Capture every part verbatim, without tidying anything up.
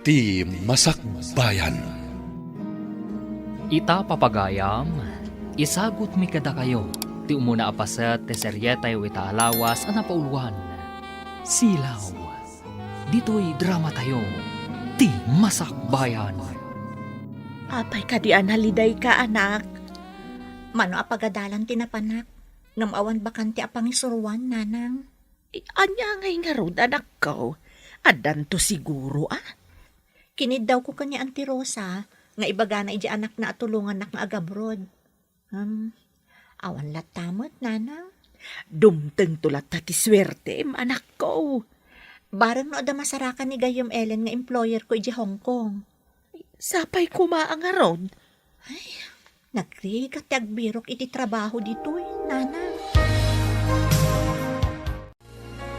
Ti Masakbayan. Ita, papagayam, isagutmi kadakayo ti umuna a paset ti serietayo ita a lawas a napauluan, Silaw. Ditoy dramatayo, Ti Masakbayan. Apay kadi a nalidayka, anak? Mano a pagadalan ti napanak, ngem awan bakante a pangisuruan, nanang. Ania ngay ngarud, anakko? Addanto siguro, a? Kiniddawko ken ni Auntie Rosa nga ibagana idiay anakna a tulongannak nga agabroad. Hmm, awan latta met, nanang. Dumtengto latta ti suertem, anakko. Bareng no adda masarakan ni gayyem Ellen nga employer ko idiay Hong Kong. Sapay koma a ngarud. Ay, nagrigat ti agbirok iti trabaho ditoy, nanang.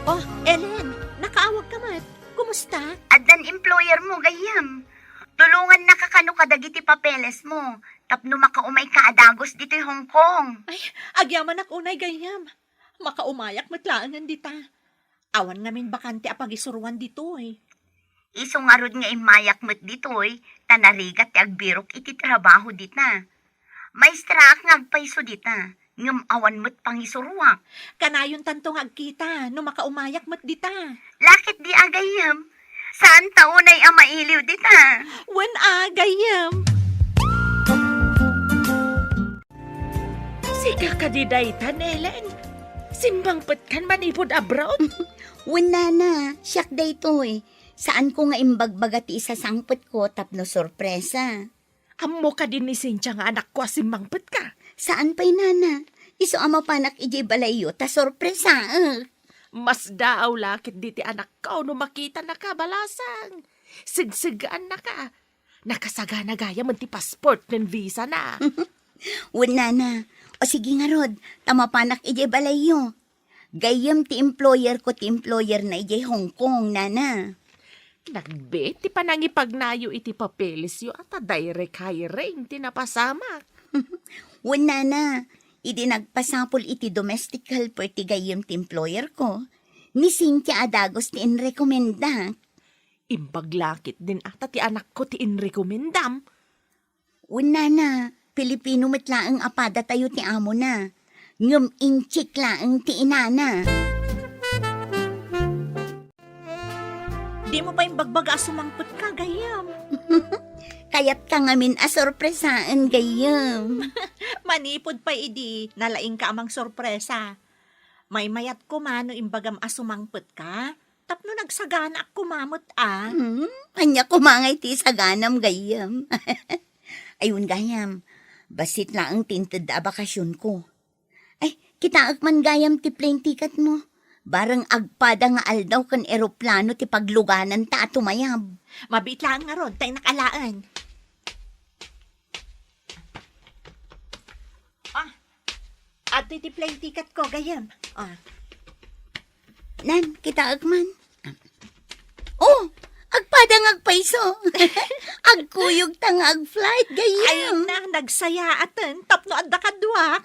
Oh, Ellen, nakaawagka met. Kumusta? Addan employer mo, gayyem. Tulongannaka kano kadagiti papeles mo, tapno makaumayka a dagus ditoy Hong Kong. Ay, agyamanak unay, gayyem. Makaumayak met laengen dita. Awan ngamin bakante a pagisuruan ditoy. Isu ngarud nga immayak met ditoy, ta narigat ti agbirok iti trabaho dita. Maestraak nga agpayso dita, ngem awan met pangisuruak. Kanayontanto nga agkita no makaumayak met dita. Lakit di a gayyem? Saan ta unay a mailiw dita? Wen a, gayyem. Sika kadi dayta, Ellen? Simmangpetkan manipud abroad? Wen, nana, siak daytoy. Saanko nga imbagbaga ti isasangpetko tapno sorpresa. Ammo kadi ni Cynthia nga anakko a simmangpetka? Saan pay, nana. Isu a mapanak idiay balayyo ta sorpresaek. Masdaaw la ketdi ti anakko no makitanaka, balasang. Segseggaannaka. Nakasagana gayamen ti passport ken visa na. Wen, nana. O sige ngarud, ta mapanak idiay balayyo. Gayyem ti employer ko ti employer na idiay Hong Kong, nana. Nagbiit ti panangipagnayo iti papelesyo a ta direct hiring ti napasamak. Wen, nana, idi nagpasapul iti domestic helper ti gayyem ti employer ko, ni Cynthia a dagus ti inrekomendak. Imbag la ketdin a ta ti anakko ti inrekomendam. Wen, nana, Pilipino met laeng a padatayo ti amona, ngem Intsik laeng ti inana. Dimo pay imbagbaga a sumangpetka, gayyem. Kayatka ngamin a sorpresaen, gayyem. Manipud pay idi, nalaingka a mangsorpresa. Maymayat koma no imbagam a sumangpetka, tapno nagsaganaak koma met a. Hmm, ania koma ngay ti isaganam, gayyem? Ay, wen, gayam, bassit laeng ti intedda a bakasionko. Ay, kitaek man, gayam, ti plane ticket mo. Bareng agpada nga aldaw ken eroplano ti paglugananta a tumayab. Mabiit laeng ngarud, ta innak alaen. Ah, adtoy ti plane ticket ko, gayyem. Ah. Nan, kitaek man. Oh, agpada nga agpayso. Agkuyogta nga agflight, gayyem. Ay na, nagsayaaten, tapno adda kaduak.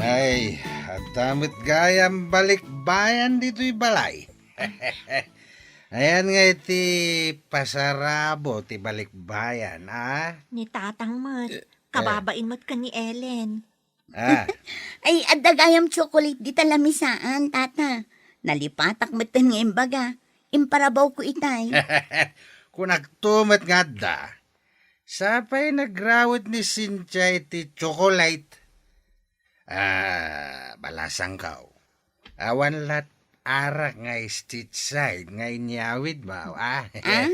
Nay, adda met gayam balikbayan ditoy balay. Ayan nga iti pasarabo ti balikbayan, a? Ni tatang met. Eh, eh. Kababain met ken ni Ellen. Ah. Ay, adda gayam chocolate dita lamisaan, tata. Nalipatak metten nga imbaga. Imparabawko itay. Kunakto met nga adda. Sapay nagrawet ni Cynthia iti chocolate. Ah, balasangko. Awan lat arak nga street side nga inyawid mo, ah? Ah?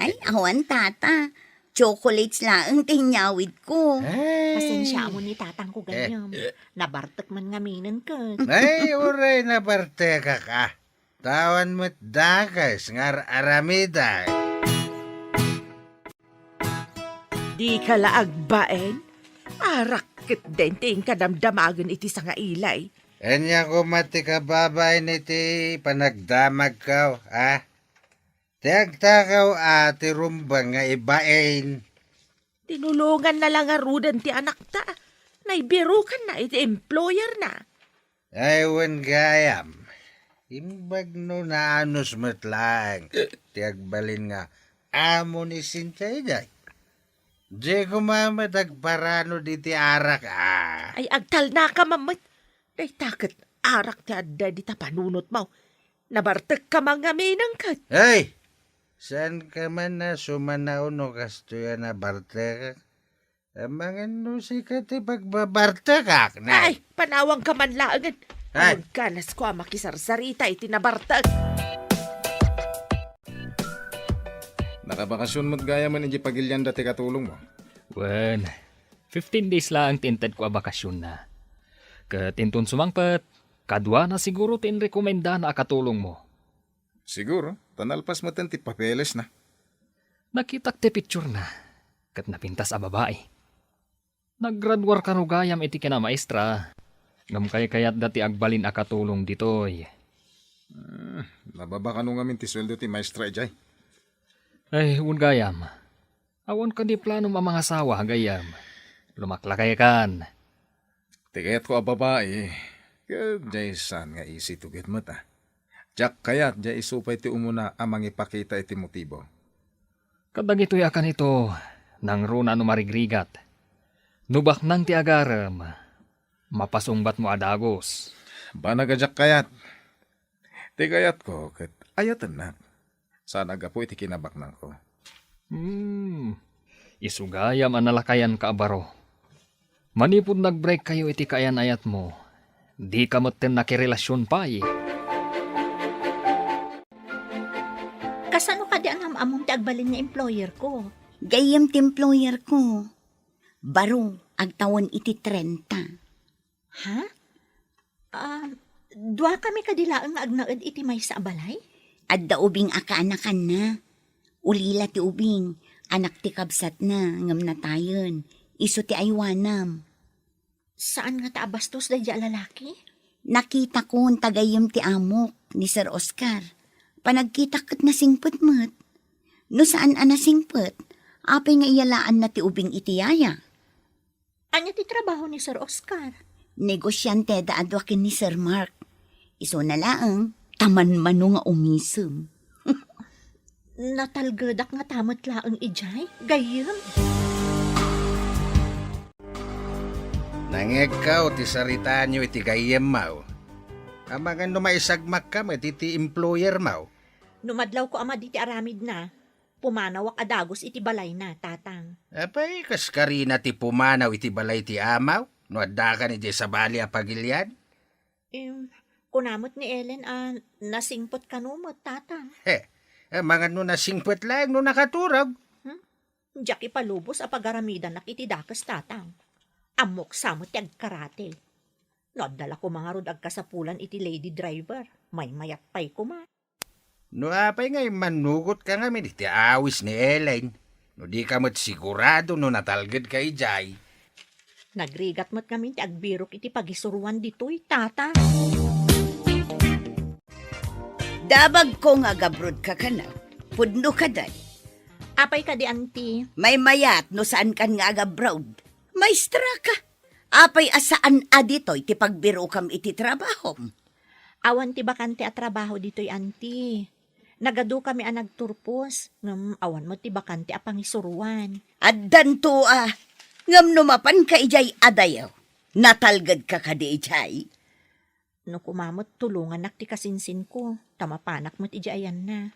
Ay, awan, tata. Chocolates laeng ti inyawid ko. Ay. Pasensiaam ni tatang ko, gayyem. Eh, eh. Nabartek man ngaminen ket. Ay, uray nabartekak, a. Tawan met dakes nga ar-aramidak. Dika la agbain? Arak ketdin ti inka damdamagen iti sangailay. Ania koma ti kababain iti panagdamagko, a? Ti agtakaw a ti rumbeng nga ibain. Tinulonganna la ngaruden ti anakta. Naibirukanna iti employerna. Ay, wen gayam. Imbag no naanus met laeng ti agbalin nga amo ni Cynthia idiay. Diay koma met agparano diti arak, a. Ay, agtalnaka man met. Dayta ket arak ti adda dita panunotmo. Nabartekka man ngamin ket. Ay! Saanka man a sumanaw no kastoy a nabartekak? Amangan no sika ti pagbabartekak, nay. Ay, panawangka man laengen. Ay. Agkanas ko a makisarsarita iti nabartek. Nakabakasyon met gayam idiay pagilian dati katulongmo? Wen, fifteen days laeng ti intedko a bakasionna. Ket inton sumangpet, kaduana siguro ti inrekomendana a katulongmo. Siguro, ta nalpas metten ti papelesna. Nakitak ti picturena, ket napintas a babai. Naggraduar kano gayam iti kinamaestra, ngem kaykayatda ti agbalin a katulong ditoy. Hmm, nababa kano ngamin ti sueldo ti maestra idiay? Ay, wen gayam. Awan kadi planom a mangasawa, gayyem? Lumaklakaykan. Ti kayatko a babai, ket diay saan nga isituget met, a. Diak kayat diay isu pay ti umuna a mangipakita iti motibo. Kadagitoy a kanito, nangruna no marigrigat. No baknang ti agarem, mapasungbatmo a dagus. Banag a diak kayat. Ti kayatko ket ayatennak. Saan a gapu iti kinabaknangko. Hmm. Isu gayam a nalakayanka a baro. Manipud nag-break kayo iti kaayan-ayatmo, dika metten nakirelasion pay. Kasano kadi a nam-ammom ti agbalin nga employer ko? Gayyem ti employer ko. Baro, agtawen iti trenta. Ha? Ah, duakami kadi laeng nga agnaed iti maysa a balay? Adda ubing a kaanakanna. Ulila ti ubing, anak ti kabsatna, ngem natayen. Isu ti aywanam. Saan ngata a bastos daydiay a lalaki? Nakitakon ta gayyem ti amok, ni Sir Oscar. Panagkitak ket nasingpet met. No saan a nasingpet, apay nga iyalaanna ti ubing iti yaya? Ania ti trabaho ni Sir Oscar? Negosianteda a dua ken ni Sir Mark. Isuna laeng, ta manmano nga umisem. Natalgedak ngata met laeng idiay, gayyem. Nangngegko ti saritaanyo iti gayyemmo. Amangan no maisagmakka met iti employermo. No madlawko a madi ti aramidna, pumanawak a dagus iti balayna, Tatang. Apay, kas karina ti pumanaw iti balay ti amaw no addakan idiay sabali a pagilian? Em, kuna met ni Ellen a nasingpet kano met, Tatang. He, amangan no nasingpet laeng no nakaturog. Hmm? Diak ipalubos a pagaramidanak iti dakes, Tatang. Ammok sa met ti agkarate. No adda la koma ngarud agkasapulan iti lady driver, maymayat pay koma. No apay nga immanugotka ngamin iti awis ni Ellen, no dika met sigurado no natalgedka idiay. Nagrigat met ngamin ti agbirok iti pagisuroan ditoy, Tata. Damagko nga agabrodka kano. Pudno kadi. Apay kadi, Auntie? Maymayat no saankan nga agabroad. Maestra ka. Apay a saan a ditoy ti pagbirokam iti trabahom? Awan ti bakante a trabaho ditoy, Auntie. Nagadukami a nagturpos, ngem awan met ti bakante a pangisuroan. Addanto a, ngem no mapanka idiay adayo, natalgedka kadi idiay? No koma met tulongannak ti kasinsinko, ta mapanak met idiay ayanna.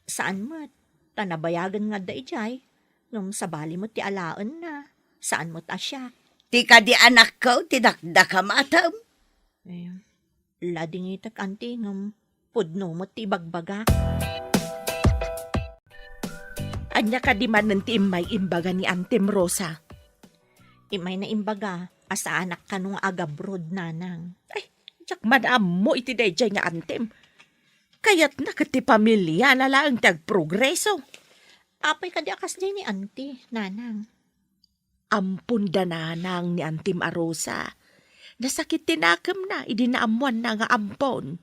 Saan met, ta nabayagen nga adda idiay, ngem sabali met ti alaenna, saan met a siak. Ti kadi anakko ti dakdakam, atam? Eh, ladingitek, Auntie, ngem pudno met ti ibagbagak. Ania kadi manen ti immay imbaga ni Antem Rosa? Immay na imbaga a saanak kano nga agabroad, Nanang. Ay, diak man ammo iti daydiay nga Antem. Kayatna ket ti pamiliana laeng ti agprogreso. Apay kadi a kasdiay ni Auntie, Nanang? Ampon da nanang ni Antem a Rosa. Nasakit ti nakemna idi naammoanna nga ampon.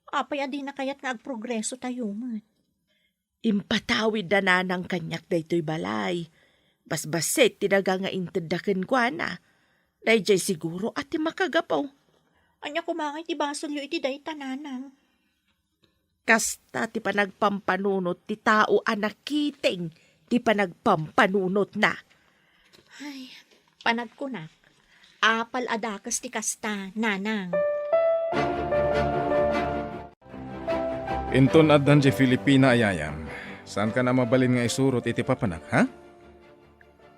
Apay a dina kayat nga agprogreso tayo met? Impatawid da nanang kaniak daytoy balay. Basbassit ti daga nga intedda kenkuana. Daydiay siguro a ti makagapu. Ania koma ngay ti basolyo iti dayta, nanang? Kasta ti panagpampanunot ti tao a nakiting ti panagpampanunotna. Ay, panagkunak, apal a dakes ti kasta, nanang. Inton addan diay Filipina a yayam, saankan a mabalin nga isurot iti papanak, ha?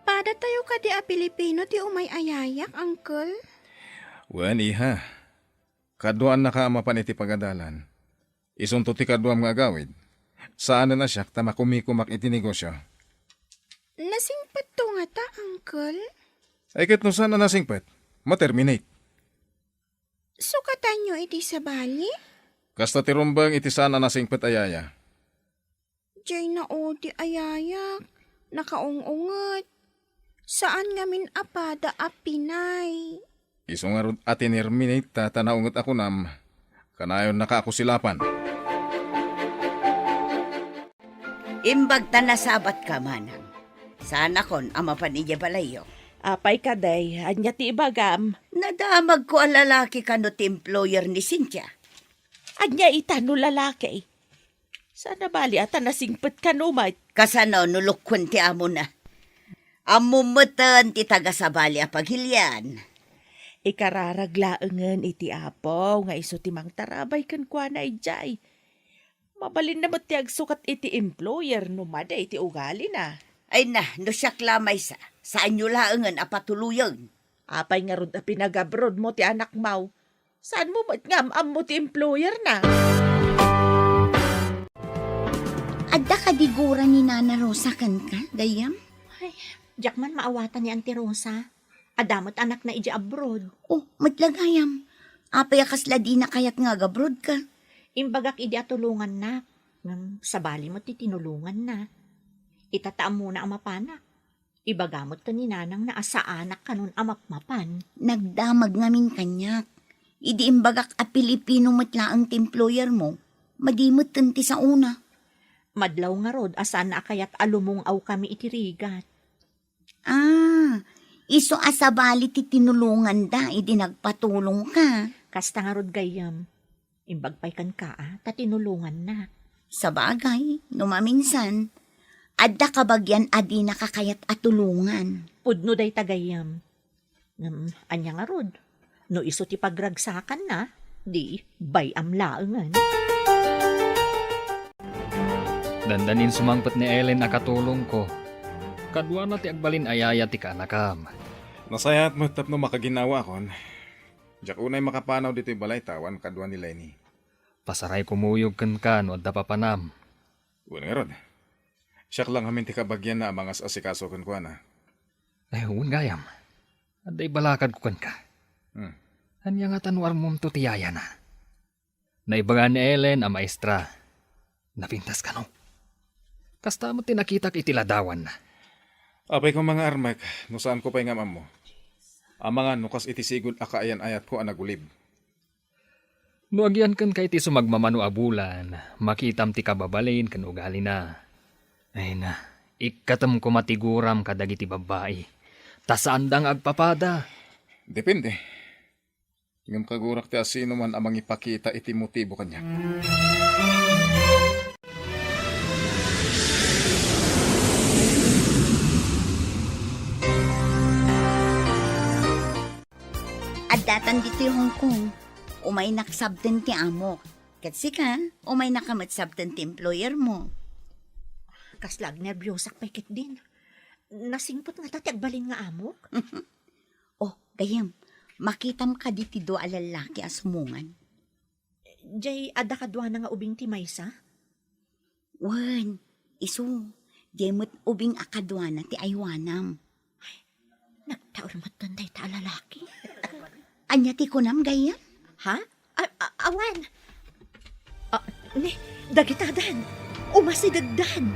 Padatayo kadi a Pilipino ti umay a yayak, uncle? Wen, iha. Kaduaannaka a mapan iti pagadalan. Isunto ti kaduam nga agawid. Saanen a siak ta makumikumak iti negosyo. Nasingpetto ngata, uncle? Ay, ket no saan a nasingpet, ma-terminate. Sukatanyo iti sabali? Kasta ti rumbeng iti saan a nasingpet a yaya. Diay naudi a yayak, nakaung-unget. Saan ngamin a pada a Pinay. Isu ngarud a tinerminate ta, ta naunget a kunam, kanayonnaka a kusilapan. Imbag ta nasabatka, manang. Saanakon a mapan idiay balayyo. Apay kadi, ania ti ibagam? Nadamagko a lalaki kano ti employer ni Cynthia. Ania ita no lalaki? Saan a bali a ta nasingpet kano met? Kasano no lukuen ti amona? Ammom metten ti taga-sabali a pagilian. Ikararag laengen iti Apo nga isu ti mangtarabay kenkuana idiay. Mabalinna met ti agsukat iti employer no madi ti ugalina. Ay na, no siak la maysa, saanyo laengen a patuloyen. Apay ngarud a pinag-abroad mo ti anakmo? Saan mo met nga am-ammo ti employer na? Adda kadi gura ni Nana Rosa kenka, gayyem? Ay, diak man maawatan ni Auntie Rosa. Adda met anakna idiay abroad. Oh, met la gayyem. Apay a kasla dina kayat nga agabroad ka? Imbagak idi a tulongannak. Ngem sabali met ti tinulonganna. Ita ta ammona a mapanak. Ibaga met ken ni nanangna a saanak kanon a mapmapan. Nagdamag ngamin kaniak. Idi imbagak a Pilipino met laeng ti employer mo, madi metten ti saona. Madlaw ngarud a saanna a kayat a lumung-awkami iti rigat. Ah, isu a sabali ti tinulonganda idi nagpatulongka. Kasta ngarud gayyem. Imbag pay kenka a ta tinulongannak. Sabagay, no maminsan, adda kabagian a dinaka kayat a tulongan. Pudno dayta gayyem. Ngem, ania ngarud? No isu ti pagragsakanna, di bay-am laengen. Dandanin sumangpet ni Ellen a katulongko. Kaduana ti agbalin a yaya ti kaanakam. Nasayaat met tapno makaginnawaakon. Diak unay makapanaw ditoy balayta awan kadua ni Lenny. Pasaray kumuyog kenka no adda papanam. Wen ngarud. Siak la ngamin ti kabagianna a mangas-asikaso kenkuana. Ay, wen gayam. Adda ibalakadko kenka. Hmm. Ania ngata no ammomto ti yayana? Naibaga ni Ellen a maestra. Napintas kano? Kasta met ti nakitak iti ladawanna. Apay koma nga armek no saanko pay nga am-ammo. Amangan no kas iti sigud a kaayan-ayatko a nagulib. No agian kenka iti sumagmamano a bulan, makitam ti kababalin ken ugalina. Ay na, ikkatem koma ti guram kadagiti babbai, ta saanda nga agpapada. Depende. Ngem kagurak ti asinoman a mangipakita iti motibo kaniak. Addatan ditoy Hong Kong. Umaynak sabten ti amok. Ket sika, umaynaka met sabten ti employer mo. Kasla agnerbiosak pay ketdin. Nasingpet ngata ti agbalin nga amok? Oh, gayyem, makitam kadi ti dua a lallaki a sumungan? Jay adda kaduana nga ubing ti maysa? Wen, isu, jay met ubing a kaduana ti aywanam. Nagtaur metten dayta a lalaki. Ania ti kunam, gayyem? Ha? A-, a-, awan. Ah, ni, dagitadan. Umasidegdan.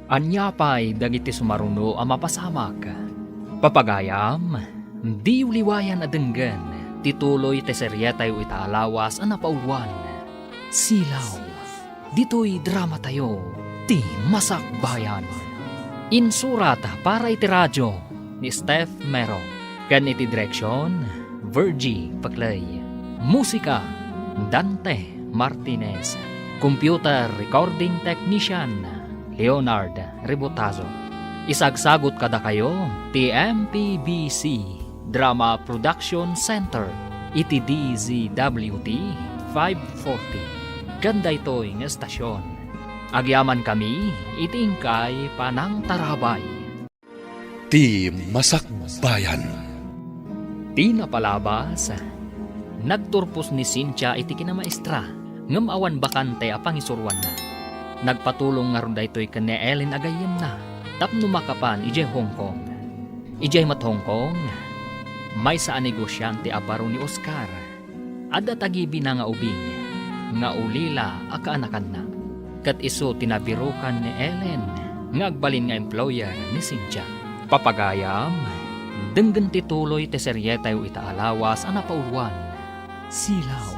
Ania pay dagiti sumaruno a mapasamak? Papagayam, diyo liwayan a denggen ti tuloy ti serietayo ita a lawas a napauluan, Silaw. Ditoy dramatayo, ti Masakbayan. Insurat para iti radio, ni Steph Mero, ken iti direksion, Virgie Paclay. Musika, Dante Martinez. Computer recording technician, Leonard Rebotazo. Isagsagut kadakayo ti M P B C Drama Production Center iti D Z W T five forty. Ken daytoy nga estasion, agyamankami iti inkay panangtarabay. Ti Masakbayan. Ti napalabas, nagturpos ni Cynthia iti kinamaestra, ngem awan bakante a pangisuroanna. Nagpatulong ngarud daytoy ken ni Ellen a gayyemna tapno makapan idiay Hong Kong. Idiay met Hong Kong, maysa a negosiante a baro ni Oscar. Adda tagibina nga ubing nga ulila a kaanakanna. Ket isu ti nabirukan ni Ellen nga agbalin nga employer ni Cynthia. Papagayam, denggen ti tuloy ti serietayo ita a lawas a napauloan, Silaw.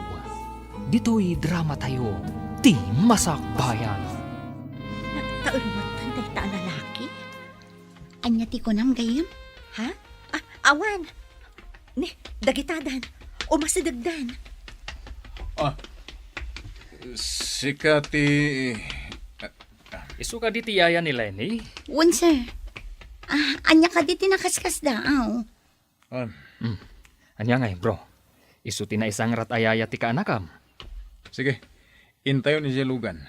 Ditoy dramatayo, Ti Masakbayan. Nagtaermatan dayta a lalaki? Ania ti kunam, gayyem? Ha? Ah, awan. Ni, dagitadan. Umasidegdan. Ah, sika ti... Isu kadi ti yaya ni Lenny? Wen, sir. Ah, ania kadi ti nakaskasdaaw? Ah. Hmm. Ania ngay, bro? Isu ti naisangrat a yaya ti kaanakam? Sige. Intayon idiay lugan.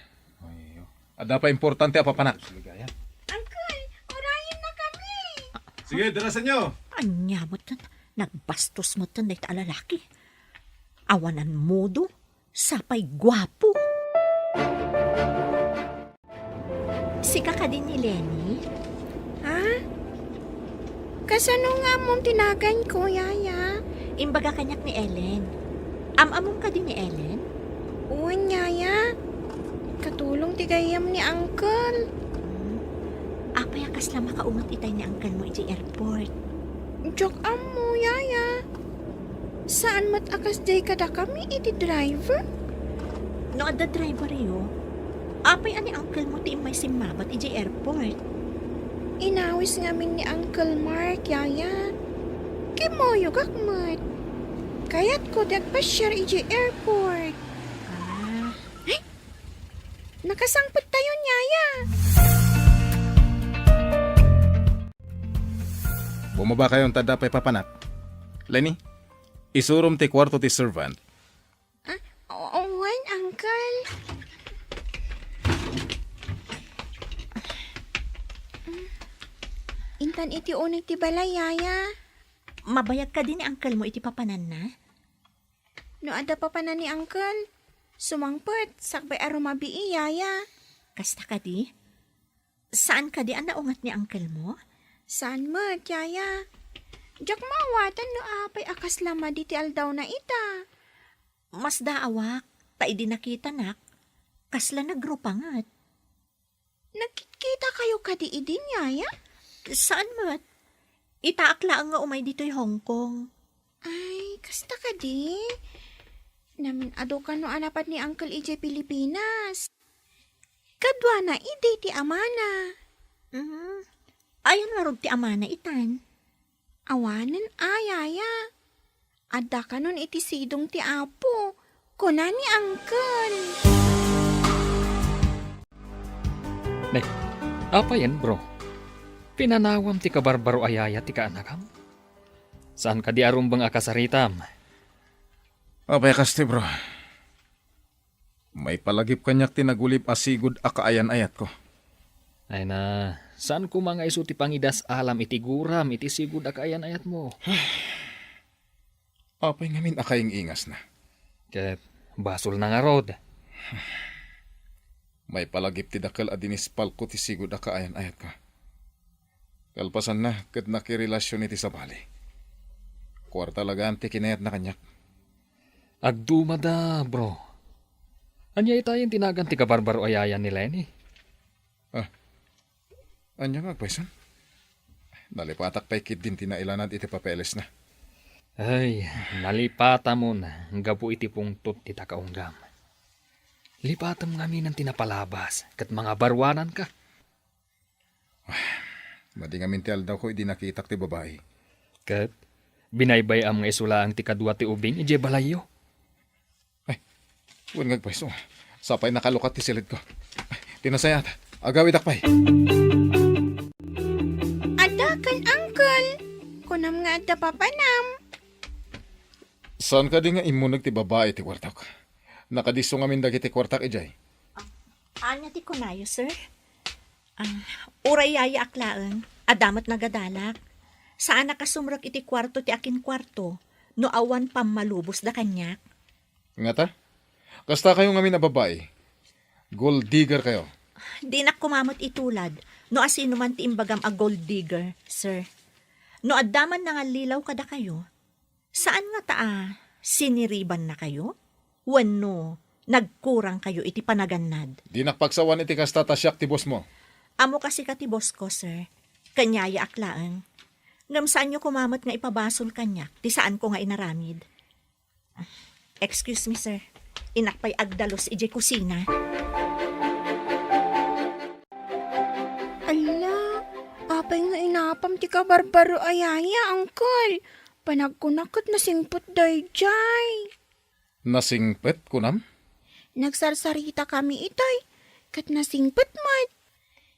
Adda pay importante a papanak. Uncle, urayennakami. Sige, darasanyo. Ania metten, nagbastos metten dayta a lalaki. Awanan modo, sapay guapo. Sika kadi ni Lenny? Ha? Kasano nga ammom ti naganko, yaya? Imbaga kaniak ni Ellen. Am-ammom kadi ni Ellen? Wen, yaya. Katulong ti gayyem ni uncle. Hmm. Apay a kasla makaunget itay ni uncle mo idiay airport? Diak ammo, yaya. Saan met a kasdiay kadakami iti driver? No adda driveryo, apay a ni uncle mo ti immay simmabat idiay airport? Inawis ngamin ni Uncle Mark, yaya. Kimmuyogak met. Kayatko ti agpasiar idiay airport. Ah. Ay! Nakasangpettayon, yaya. Bumabakayon ta adda pay papanak. Lenny, isurom ti kuarto ti servant. Ah, o-, wen, uncle. Intan iti uneg ti balay, yaya. Mabayag kadi ni uncle mo iti papananna? No adda papanan ni uncle, sumangpet, sakbay a rumabii, yaya. Kasta kadi? Saan kadi a naunget ni uncle mo? Saan met, yaya. Diak maawatan no apay a kasla madi ti aldawna ita. Masdaawak, ta idi nakitanak, kasla nagrupanget. Nagkitkitakayo kadi idin, yaya? Saan met. Itaak laeng nga umay ditoy Hong Kong. Ay, kasta kadi? Namin-adu kano a napan ni uncle idiay Pilipinas. Kaduana idi ti amana. Mhm. Ayan ngarud ti amana itan? Awanen a, yaya. Adda kanon iti sidong ti Apo, kuna ni uncle. Ne, apayen, bro? Pinanawam ti kabarbaro a yaya ti kaanakam? Saan kadi a rumbeng a kasaritam? Apay a kasta, bro? Maipalagip kaniak ti nagulib a sigud a kaayan-ayatko. Ay na, saan koma nga isu ti pangidas-alam iti guram iti sigud a kaayan-ayatmo? Apay ngamin a kaing-ingasna? Ket basolna ngarud. Maipalagip ti dakkel a dinispalko ti sigud a kaayan-ayatko. Kalpasanna, ket nakirelasion iti sabali. Kuarta lagaan ti kinayatna kaniak. Agdumada, bro. Ania itayen ti nagan ti kabarbaro a yaya ni Lenny? Ah, ania nga agpayson? Nalipatak pay ketdin ti nailanad iti papelesna. Ay, nalipatamon gapu iti pungtot ti takaunggam. Lipatem ngaminen ti napalabas ket mangabaruananka. Madi ngamin ti aldawko idi nakitak ti babai. Ket binaybay-am nga isu laeng ti kadua ti ubing idiay balayyo. Ay, wen nga agpayso. Sapay nakalukat ti silidko. Ay, ti nasayaat. Agawidak pay. Adda ken, uncle. Kunam nga adda papanam. Saan kadi nga immuneg ti babai ti kuartok? Nakadisso ngamin dagiti kuartak idiay. Ania ti kunayo, sir? Ah, uray yayaak laeng, adda met nagadalak. Saanak a sumrek iti kuarto ti akinkuarto no awan pammalubosda kaniak. Ngata? Kasta kayo ngamin a babai. Gold digger kayo. Dinak koma met itulad no asino man ti imbagam a gold digger, sir. No adda man nangallilaw kadakayo, saan ngata a siniribannakayo? Wenno nagkurangkayo iti panagannad? Dinak pagsawan iti kasta ta siak ti bossmo. Ammo kasika ti bossko, sir. Ken yayaak laeng. Ngem saanyo koma met nga ipabasol kaniak ti saanko nga inaramid. Excuse me, sir. Innak pay agdalus idiay kusina. Ala, apay nga inapam ti kabarbaro a yaya, uncle? Panagkunak ket nasingpet daydiay. Nasingpet, kunam? Nagsarsarita kami itoy, ket nasingpet met.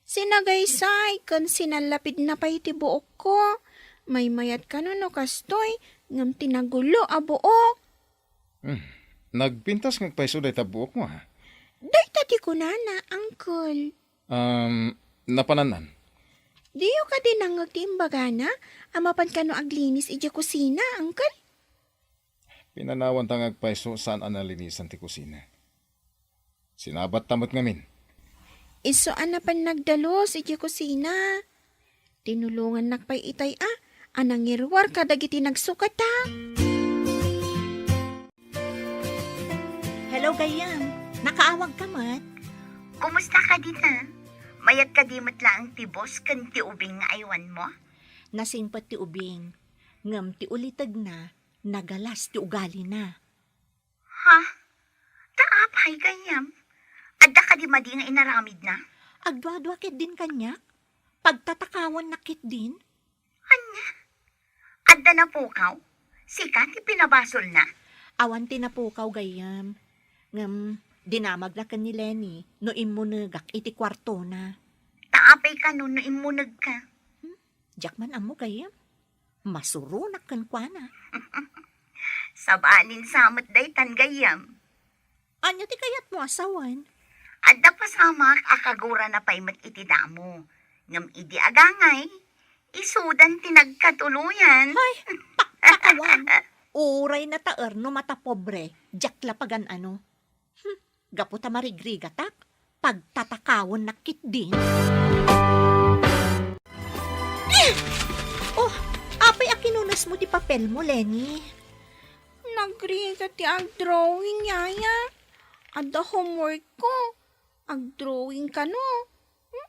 Sinagaysay ken sinallapidna pay ti buokko. Maymayat kano no kastoy, ngem ti nagulo a buok. Hmm. Nagpintas nga agpayso dayta buokmo, ha? Dayta ti kunana, uncle. Um, napanannan. Diyo kadi nangngeg ti imbagana a mapan kano aglinis idiay kusina, uncle? Pinanawanta nga agpayso saan a nalinisan ti kusina. Sinabatta met ngamin. Isu a napan nagdalus idiay kusina. Tinulongannak pay itay a, a nangiruar kadagiti nagsukata. Hello, gayyem. Nakaawag ka met? Kumusta ka dita? Mayat ka di met laeng ti boss ken ti ubing nga aywanmo? Nasingpet ti ubing, ngem ti ulitegna, nagalas ti ugalina. Ha? Ta apay, gayyem? Adda kadi madi nga inaramidna? Agduadua ketdin kaniak. Pagtatakawannak ketdin. Ania? Adda napukaw? Sika ti pinabasolna? Awan ti napukaw, gayyem. Ngem, dinamagna ken ni Lenny no immunegak iti kuartona. Ta apay kano no immunegka? Hmm? Diak man ammo, gayyem. Masuronak kenkuana. Sabalin sa met daytan, gayyem. Ania ti kayatmo a sawen? Adda pasamak a kagurana pay met iti damo. Ngem idi agangay, isudan ti nagkatuloyan. Ay, pakpakawan. Uray nataer no matapobre, diak la pagan-ano. Hmm, gapu ta marigrigatak, pagtatakawannak ketdin. Eh! Oh, apay a kinunesmo ti papelmo, Lenny? Nagrigat ti agdrawing, yaya. Adda homework ko. Agdrawing kano. Hmm?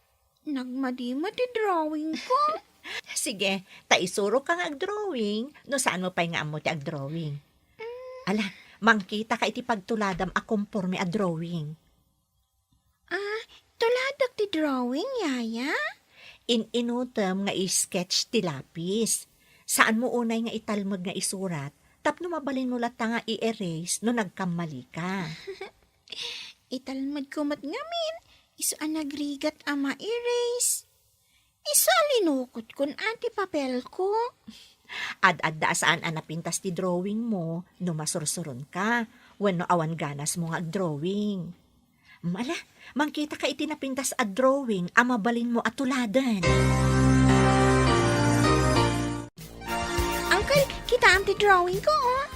Nagmadi met ti drawing ko. Sige, ta isuroka nga agdrawing, no saanmo pay nga ammo ti agdrawing. Mm. Ala, mangkitaka iti pagtuladam a komporme a drawing. Ah, tuladak ti drawing, yaya? In-inutem nga i-sketch ti lapis. Saanmo unay nga italmed nga isurat, tapno mabalinmo latta nga i-erase no nagkammalika. Italmedko met ngamin, isu a nagrigat a ma-erase. Isu a linukotkon a ti papelko. Ad-adda a saan a napintas ti drawingmo no masursuronka, wenno awan ganasmo nga agdrawing. Mm, ala, mangkitaka iti napintas a drawing a mabalinmo a tuladen. Uncle, kitaem ti drawingko, oh.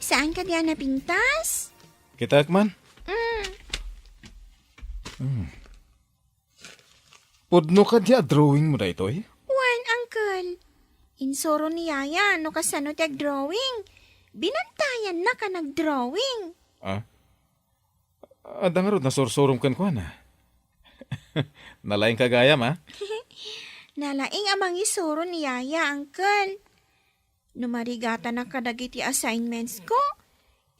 Saan kadi a napintas? Kitaek man. Mm. Hmm. Pudno kadi a drawingmo daytoy? Wen, uncle. Insuro ni yaya no kasano ti agdrawing. Binantayannaka nagdrawing. Ah? Adda ngarud nasursurom kenkuana. Nalaingka gayam, a? Nalaing a mangisuro ni yaya, uncle. No marigatanak kadagiti assignmentsko,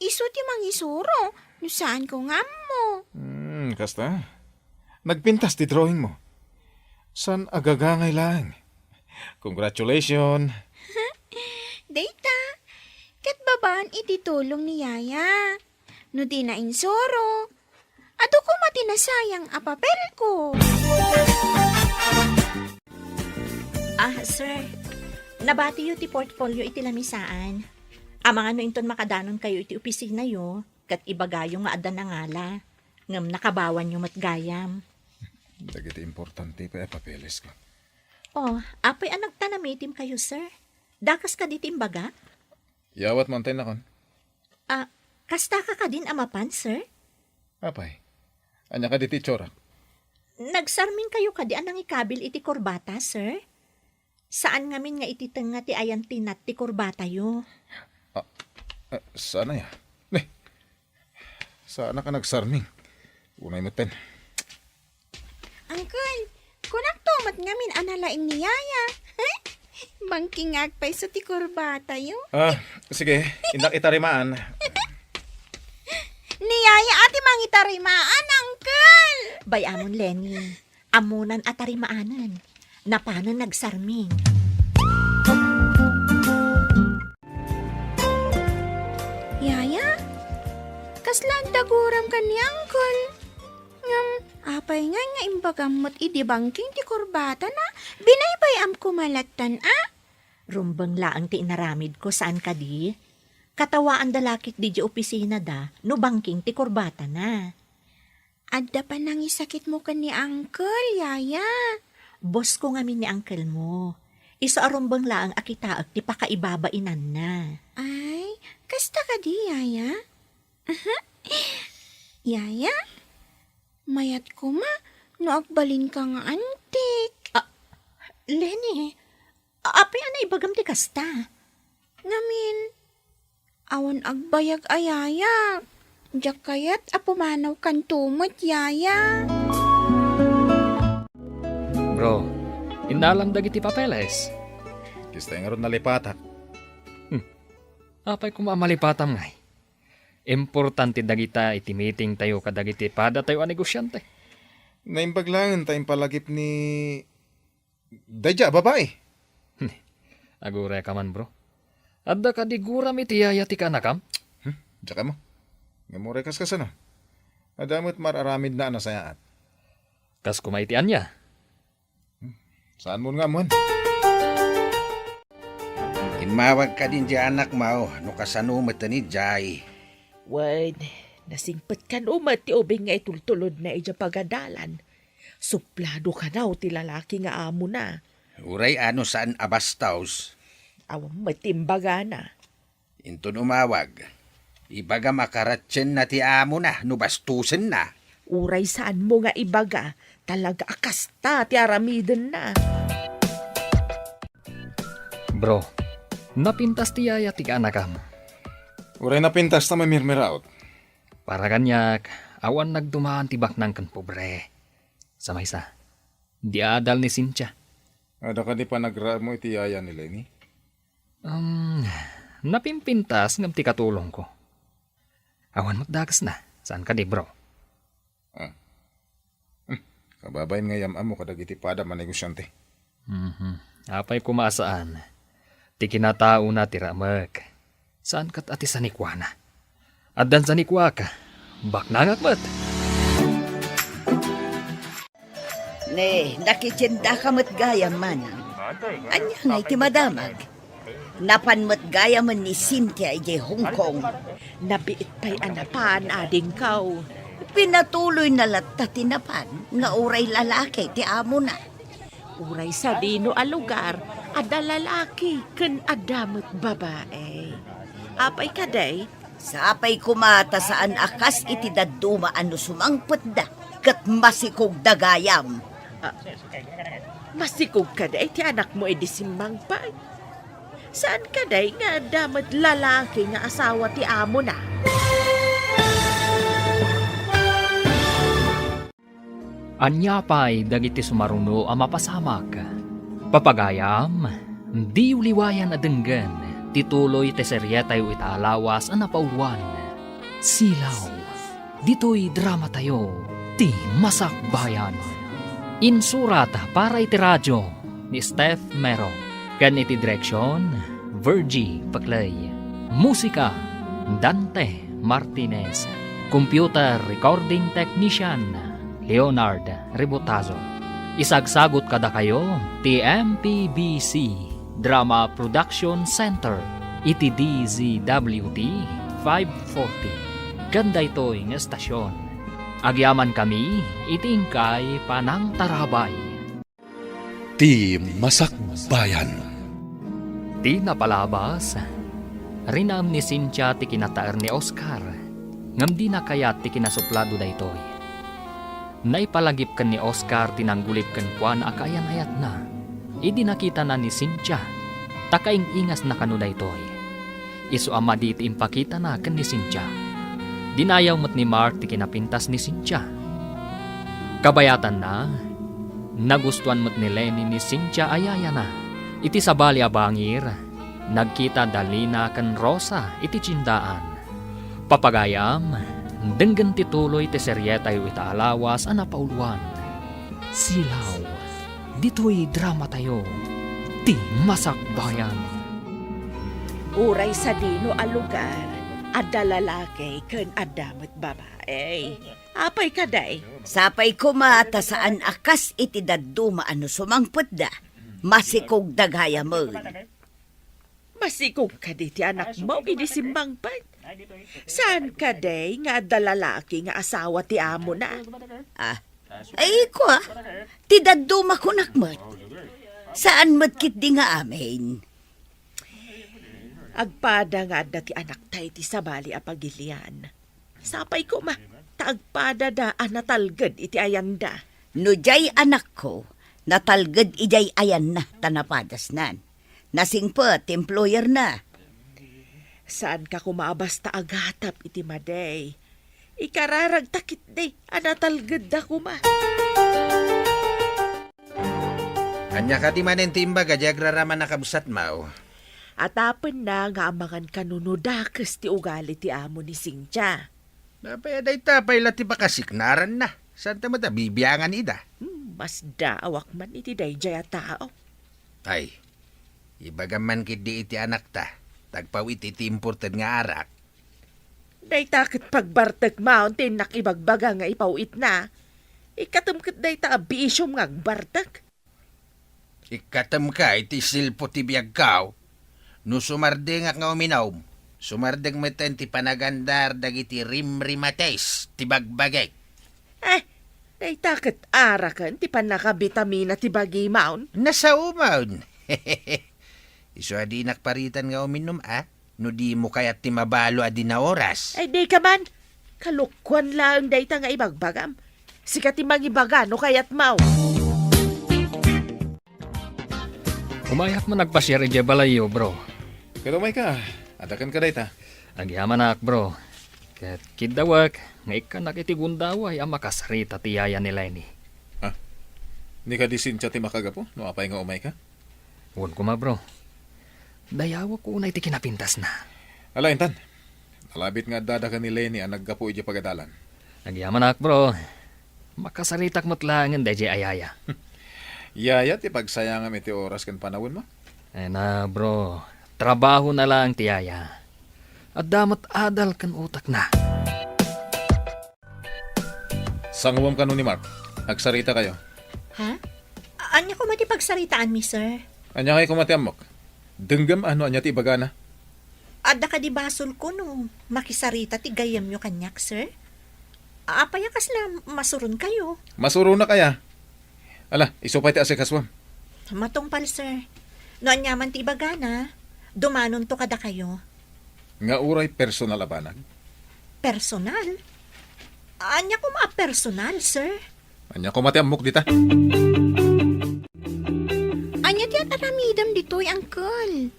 isu ti mangisuro no saanko nga ammo. Hmm, kasta. Nagpintas ti drawingmo. San agaga ngay laeng? Congratulations! Dayta, ket babaan iti tulong ni Yaya. No dina insuro, adu koma ti nasayang a papelko. Ah, sir. Nabatiyo ti portfolio iti lamisaan. Amangan no inton makadanonkayo iti opisinayo, ket ibagayo nga adda nangala. Ngem nakabawanyo met gayam. Dagiti importante pay a papelesko. Oh, apay a nagtanamitim kayo, sir? Dakas kadi ti imbaga? Yawat mo, antay nakon. Ah, kasta ka kadin a mapan, sir? Apay, ania kadi ti itsurak? Nagsarming kayo kadi a nangikabil iti kurbata, sir? Saan ngamin nga iti tengnga ti ayantinat ti kurbatayo. Ah, eh, saan aya? Ne, saan ka nagsarming? Unay metten. Uncle, kunakto met ngamin a nalaing ni Yaya. Bangking nga agpayso ti kurbatayo. Ah, sige, innak itarimaan. Ni Yaya a ti mangitarimaan, Uncle! Bay-amon, Lenny. Ammonan a tarimaanen. Napanen nagsarming. Yaya, kasla adda guram ken ni Uncle? Ngem, apay ngay nga imbagam met idi bangking ti kurbatana? Binaybay-am koma lattan a? Rumbeng laeng ti inaramidko, saan kadi? Katawaanda la ketdi idiay opisinada no bangking ti kurbatana. Adda panangisakitmo ken ni Uncle, Yaya. Bossko ngamin ni Uncle mo. Isu a rumbeng laeng a kitaek ti pakaibabainanna. Ay, kasta kadi, Yaya? Yaya, mayat koma no agbalinka nga antik. Ah, Lenny, apay a naibagam ti kasta? Ngamin, awan agbayag a Yaya. Diak kayat a pumanawkanto met, Yaya. Bro, innalam dagiti papeles. Kasta ngarud nalipatak. Hmm. Apay koma a malipatam ngay? Importante dagita iti meeting tayo kadagiti padatayo a negosiante. Naimbag laeng ta impalagip ni daydiay a babai. Aguray ka man, bro. Adda kadi guram iti yaya ti kaanakam? Hmm? Diak ammo. Ngem uray kaskasano? Adda met mar-aramidna a nasayaat. Kas koma iti ania? Saanmon nga ammuen? Immawag kadin ti anakmo no kasano met idiay. Wen, nasingpet kano met ti ubing nga itultulodna idiay pagadalan. Suplado kano ti lalaki nga amona. Uray a no saan a bastos. Awan met ti imbagana. Inton umawag, ibagam a karatienna ti amona no bastosenna. Uray saanmo nga ibaga, talaga a kasta ti aramidenna. Bro, napintas ti yaya ti kaanakam. Uray napintas ta mamirmiraot. Para kaniak, awan nagdumaan ti baknang ken pobre. Sa maysa, di adal ni Cynthia. Adda kadi panagraem mo iti yaya ni Lenny? Um, napimpintas ngem ti katulongko. Awan met dakesna, saan kadi, bro? Ah. Hmm. Kababain nga yam-ammo kadagiti pada a manegosiante. Mhm. Apay koma a saan? Ti kinataona ti ramek. Saan ket a ti sanikuana. Addan sanikuak, baknangak met. Ne, nakitiendaka met gayam, manang. Ania ngay ti madamag? Napan met gayamen ni Cynthia idiay Hong Kong. Nabiit pay a napan, adingko. Pinatuloyna latta ti napan nga uray lalaki ti amona. Uray sadino a lugar, adda lalaki ken adda met babae. Apay kadi? Sapay koma ta saan a kas iti dadduma a no sumangpetda ket masikogda gayam. Ah, masikog kadi ti anakmo idi simmangpet? Saan kadi nga adda met lalaki nga asawa ti amona? Ania pay dagiti sumaruno a mapasamak? Papagayam, diyo liwayan a denggen ti tuloy ti serietayo ita a lawas a napauluan, Silaw. Ditoy dramatayo, ti Masakbayan. Insurat para iti radio ni Steph Mero, ken iti direksion, Virgie Paclay. Musika, Dante Martinez. Computer recording technician, Leonard Rebotazo. Isagsagut kadakayo ti M P B C Drama Production Center iti D Z W T five forty. Ken daytoy nga estasion, agyamankami iti inkay panangtarabay. Ti Masakbayan. Ti napalabas, rinaem ni Cynthia ti kinataer ni Oscar, ngem dina kayat ti kinasuplado daytoy. Naipalagip ken ni Oscar ti nanggulip kenkuana a kaayan-ayatna idi nakitana ni Cynthia, ta kaing-ingasna kano daytoy. Isu a madi ti impakitana ken ni Cynthia. Dinayaw met ni Mark ti kinapintas ni Cynthia. Kabayatanna, nagustuan met ni Lenny ni Cynthia a yayana. Iti sabali a bangir, nagkita da Lina ken Rosa iti tiendaan. Papagayam, denggen ti tuloy ti serietayo ita a lawas a napauloan. Silaw, ditoy dramatayo, Ti Masakbayan. Uray sadino a lugar, adda lalaki ken adda met babai. Apay kadi? Sapay koma ta saan a kas iti dadduma a no sumangpetda, masikogda gayamen. Masikog kadi ti anakmo idi simmangpet? Saan kadi nga adda lalaki nga asawa ti amona? Ah, ay, kua, ti dadduma kunak met. Saan met ketdi nga amin? Agpada nga adda ti anakta iti sabali a pagilian. Sapay koma, ta agpadada a natalged iti ayanda. No diay anakko, natalged idiay ayanna ta napadasnan. Nasingpet ti employerna. Saanka koma a basta agatap iti madi. Ikararagta ketdi a natalgedda koma. Ania kadi manen ti imbaga diay agraraman a kabsatmo? Atapenna nga amangan kano no dakes ti ugali ti amo ni Cynthia. Apay a dayta pay la ti pakasiknaranna. Saanta met a bibiangan ida? Hmm, masdaawak man iti daydiay a tao. Ay, ibagam man ketdi iti anakta, ta agpaw-it iti imported nga arak. Dayta ket pagbartekmon ti innak ibagbaga nga ipaw-itna. Ikkatem ket dayta a bisiom nga agbartek. Ikkatemka iti silpo ti biagko. No sumardengak nga uminom, sumardeng metten ti panagandar dagiti rimrimates ti bagbagik. Eh, dayta ket araken ti pannakabitamina ti bagimon. Nasaomon. Isu a dinak paritan nga uminom, a? No dimo kayat ti mabalo a dina oras. Ay, dika man. Kalokuan laeng dayta nga ibagbagam. Sika ti mangibaga no kayatmo. Umayak man agpasiar idiay balayyo, bro. Ket umayka, adda kenka dayta. Agyamanak, bro. Ket kiddawek nga ikkannak iti gundaway a makasarita ti yaya ni Lenny. Ah, ni kadi Cynthia ti makagapu no apay nga umayka? Wen koma, bro. Dayawek unay ti kinapintasna. Ala, intan. Nalabit nga addada ken ni Lenny a naggapu idiay pagadalan. Agyamanak, bro. Makasaritak met laengen daydiay a yaya. Yaya ti pagsayangam iti oras ken panawenmo? Ay na, bro. Trabahona laeng ti yaya. Adda met adal ken utekna. Sanguem kano ni Mark. Agsaritakayo. Ha? A-, ania koma ti pagsaritaanmi, sir? Ania ngay koma ti ammok? Denggem a no ania ti ibagana. Adda kadi basolko no makisarita ti gayyemyo kaniak, sir? Apay a kasla masuronkayo? Masuronak aya? Ala, isu pay ti asikasuem. Matungpal, sir. No aniaman ti ibagana, dumanonto kadakayo. Nga uray personal a banag? Personal? Ania koma a personal, sir? Ania koma ti ammok dita? Ania ti ar-aramidem ditoy, Uncle?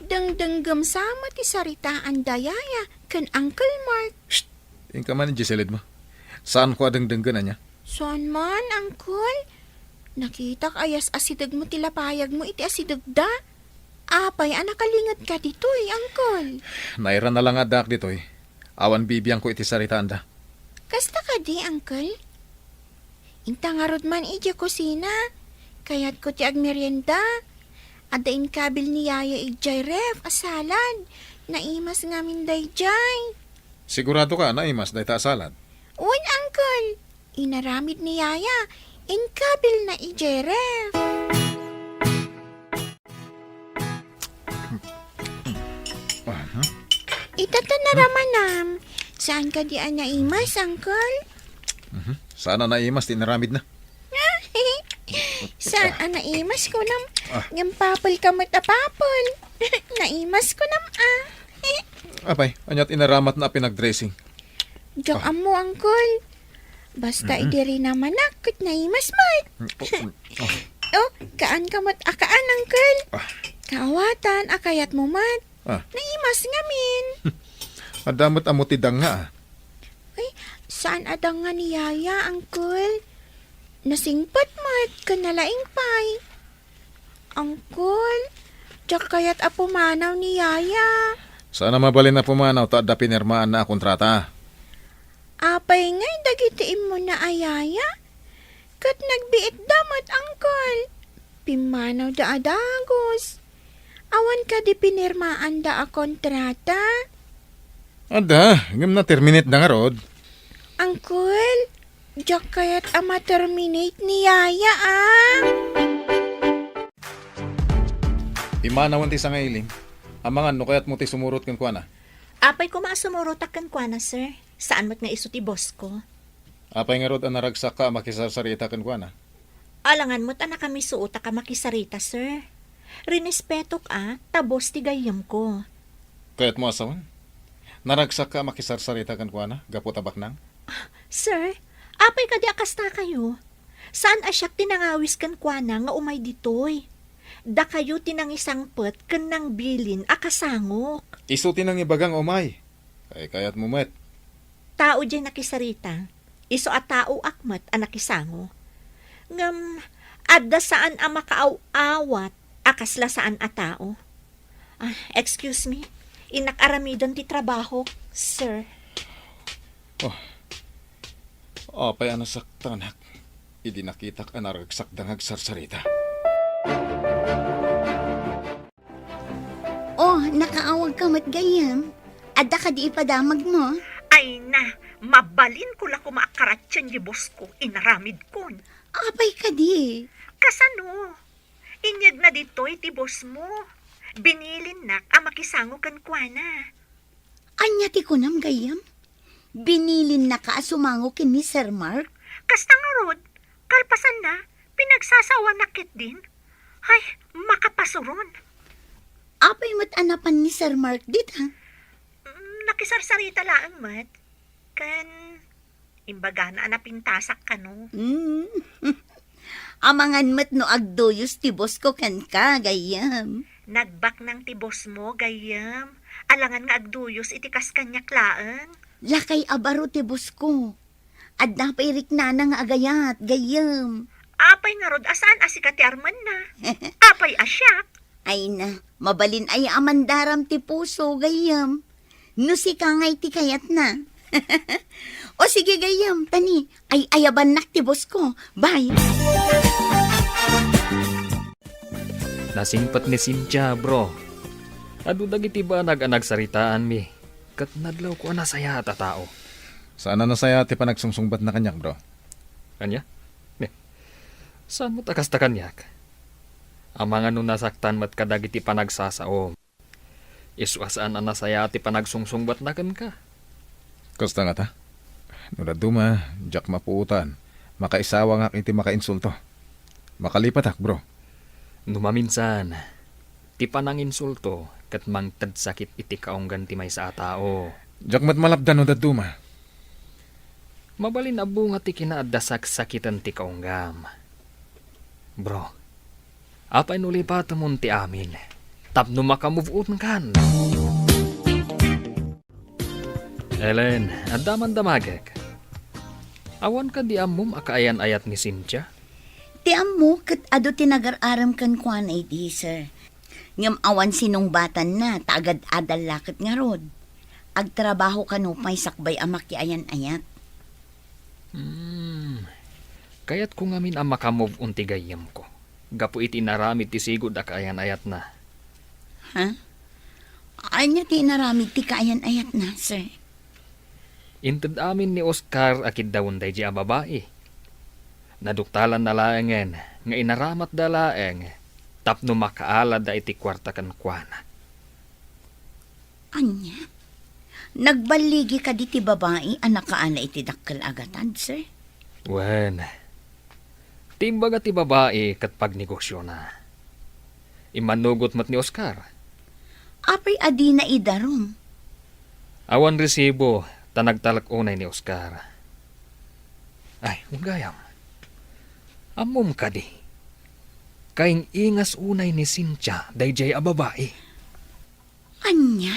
Dengdenggem sa met ti saritaan da Yaya ken Uncle Mark. Shh! Inka man idiay silidmo. Saanko a dengdenggen, ania? Saan man, Uncle. Nakitak a yas-asidegmo ti lapayagmo iti asidegda. Apay a nakalingetka ditoy, Uncle? Nairana la nga addaak ditoy. Awan bibiangko iti saritaanda. Kasta kadi, Uncle? Inta ngarud man idiay kusina. Kayatko ti agmerienda. Adda inkabil ni Yaya idiay ref a salad. Naimas ngamin daydiay. Sigurado ka, naimas dayta a salad? Wen, Uncle. Inaramid ni Yaya. Inkabilna idiay ref. Aha. Ita ta naramanam. Saan kadi a naimas, Uncle? Mhm. Saan a naimas ti inaramidna? Saan a naimas kunam? Ah. Ngem papel ka met a papel. Naimas kunam, ah. Apay, ania ti inaramatna a pinagdressing? Diak ammo, Uncle. Basta idi rinamanak, ket naimas met. Mm, oh, mm, oh. Oh, kaan ka met a kaan, Uncle. Ah. Kaawatan a kayatmo met. Ah. Naimas ngamin. Adda met ammo ti danga, ah. Ay, saan a danga ni Yaya, Uncle? Nasingpet met, ken nalaing pay. Uncle, diak kayat a pumanaw ni Yaya. Saan a mabalin a pumanaw ta adda pinirmaanna a kontrata. Apay ngay dagiti immuna a yaya? Ket nagbiitda met, Uncle. Pimmanawda a dagus. Awan kadi pinirmaanda a kontrata? Adda, ngem na-terminate da ngarud. Uncle, diak kayat a ma-terminate ni Yaya, ah. Imanawen ti sangailing. Amangan no kayatmo ti sumurot kenkuana. Apay koma a sumurotak kenkuana, sir. Saan met nga isu ti boss ko. Apay ngarud a naragsakka a makisarsarita kenkuana? Alangan met a nakamisuotak a makisarita, sir. Rinespetok a, ta boss ti gayyemko. Kayatmo a sawen? Naragsakka a makisarsarita kenkuana gapu ta baknang? Sir, apay kadi a kastakayo? Saan a siak ti nangawis kenkuana nga umay ditoy? Dakayo ti nangisangpet ken nangbilin a kasangok. Isu ti nangibaga nga umay. Kay kayatmo met. Tao diay nakisarita. Isu a taoak met a nakisango. Ngem, adda saan a makaaw-awat a kasla saan a tao. Ah, excuse me. Innak aramiden ti trabaho, sir. Oh. Apay a nasaktanak idi nakitak a naragsakda nga agsarsarita. Oh, nakaawagka met gayyem. Adda kadi ipadamagmo? Ay na, mabalinko la koma a karatien ti boss ko, inaramidkon. Apay kadi? Kasano? Inyegna ditoy ti boss mo. Binilinnak a makisango kenkuana. Ania ti kunam gayyem? Binilinnaka a sumango ken ni Sir Mark? Kasta ngarud, kalpasanna, pinagsasawanak ketdin. Ay, makapasuron. Apay met a napan ni Sir Mark dita? Mm, nakisarsarita laeng met. Ken, imbagana a napintasak kano. Mm. Amangan met no agduyos ti boss ko kenka, gayyem. Nagbaknang ti boss mo, gayyem. Alangan nga agduyos iti kas kaniak laeng. Lakay a baro ti boss ko. Adda pay riknana nga agayat, gayyem. Apay ngarud a saan a sika ti armenna? Apay a siak? Ay na, mabalin aya a mandaram ti puso, gayyem. No sika ngay ti kayatna. O sige, gayyem, tani, ay-ayabannak ti boss ko. Bye. Nasingpet ni Cynthia, bro. Adu dagiti banag a nagsaritaanmi, ket nadlawko a nasayaat a tao. Saan a nasayaat ti panagsungsungbatna kaniak, bro. Ania? Ne. Saan met a kasta kaniak? Amangan no nasaktan met kadagiti panagsasaom. Isu a saan a nasayaat ti panagsungsungbatna kenka. Kasta ngata? No dadduma, diak mapuotan. Makaisawangak iti makainsulto. Makalipatak, bro. No maminsan, ti pananginsulto ket mangted sakit iti kaunggan ti maysa a tao. Diak met malapdan no dadduma. Mabalin a bunga ti kinaadda saksakiten ti kaunggam. Bro, apay no lipatemon ti amin tapno maka-move on kan? Ellen, adda man damagek. Awan kadi ammom a kaayan-ayat ni Cynthia? Ti ammo ket adu ti nagar-arem kenkuana idi, sir. Ngem awan sinungbatanna ta agad-adal la ket ngarud. Agtrabaho kano pay sakbay a makiayan-ayat. Hmm. Kayatko ngamin a maka-move on ti gayyemko gapu iti inaramid ti sigud a kaayan-ayatna. Ha? Ania ti inaramid ti kaayan-ayatna, sir? Inted amin ni Oscar a kiddawen daydiay a babai. Naduktalanna laengen nga inaramatda laeng tapno makaalada iti kuarta kenkuana. Ania? Nagballigi kadi ti babai a nakaala iti dakkel a gatad, sir? Wen, ti imbaga ti babai ket pagnegosiona. Immanugot met ni Oscar. Apay a dina idarum? Awan resibo, ta nagtalek unay ni Oscar. Ay, wen gayam. Ammom kadi? Kaing-ingas unay ni Cynthia daydiay a babai. Ania?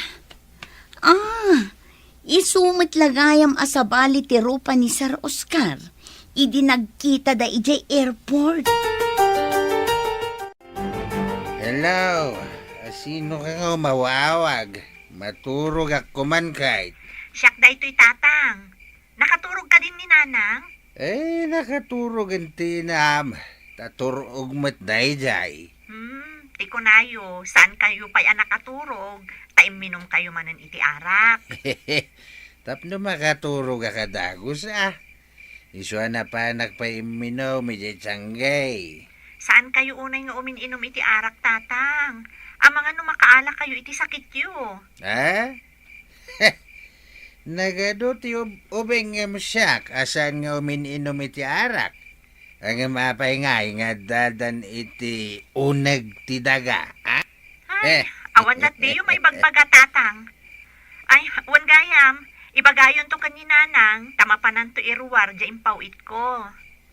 Ah, isu met la gayam a sabali ti rupa ni Sir Oscar idi nagkitada idiay airport. Hello, sino ka nga umawawag? Maturogak koman kayat. Siak daytoy, Tatang. Nakaturog kadin ni Nanang? Eh, nakaturog ti inam. Ta tur-og met daydiay. Hmm, ti kunayo, saan kayo pay a nakaturog, ta imminom kayo manen iti arak. Tapno makaturog a kadagus, ah. Isu a napanak pay imminom idiay tianggay. Saan kayo unay nga umin-inom iti arak, Tatang? Amangan no makaala kayo iti sakityo. Ha? Nagadu ti ub-, ubing ngem siak a saan nga umin-inom iti arak. Ngem apay ngay nga addadan iti uneg ti daga, ha? Ay, eh. Awan datdiyo maibagbaga, Tatang. Ay, wen gayam, ibagayonto ken ni Nanang, ta mapananto iruar diay impaw-itko.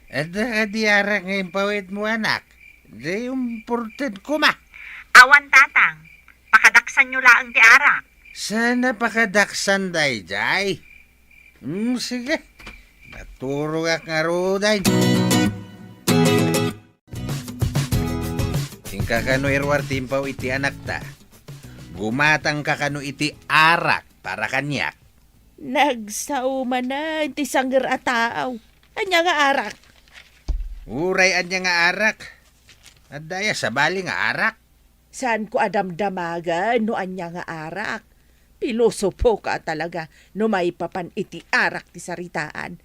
Adda kadi arak nga impaw-itmo, anak? Di umported koma. Awan, Tatang. Pakadaksanyo laeng ti arak. Saan a pakadaksan daydiay? Hmm, sige. Maturogak ngaruden. Inka kano iruar ti impaw iti anakta. Gumatangka kano iti arak para kaniak. Nagsao manen ti sanger a taaw. Ania nga arak? Uray ania nga arak. Adda aya sabali nga arak? Saanko a damdamagen no ania nga arak. Pilosopoka talaga no maipapan iti arak ti saritaan.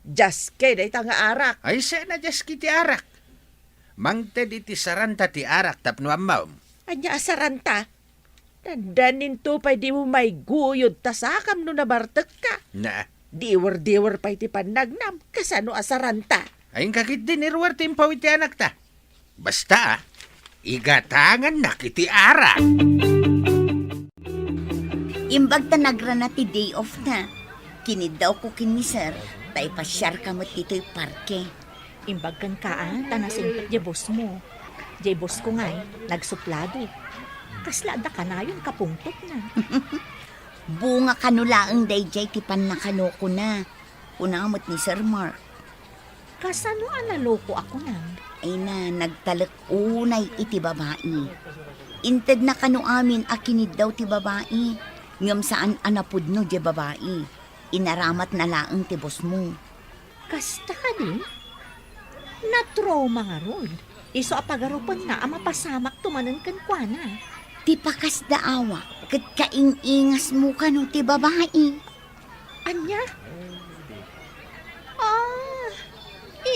Diaske dayta nga arak. Ay, saan a diaske ti arak? Mangted iti saranta ti arak tapno ammom. Ania a saranta? Dandaninto pay dimo maiguyod ta sakam no nabartekka. Na. Diwer-diwer pay ti pannagnam, kasano a saranta? Ay, inka ketdin iruar ti impaw iti anakta. Basta, ah, igatangannak iti arak. Imbag ta nagrana ti day off na, kiniddawko ken ni Sir, ta ipasiarka met ditoy parke. Imbag kenka, ah, ta nasingpet diay boss mo. Diay boss ko ngay, nagsuplado. Kasla adda kanayon kapungtotna. Bunga kano laeng daydiay ti pannakanokona, kuna met ni Sir Mark. Kasano a naloko a kunam? Ay na, nagtalek unay iti babai. Intedna kano amin a kiniddaw ti babai, ngem saan a napudno diay babai. Inaramatna laeng ti boss mo. Kasta kadi? Natrauma ngarud. Isu a pagarupenna a mapasamakto manen kenkuana. Ti pakasdaawa ket kaing-ingasmo kano ti babai. Ania? Ah,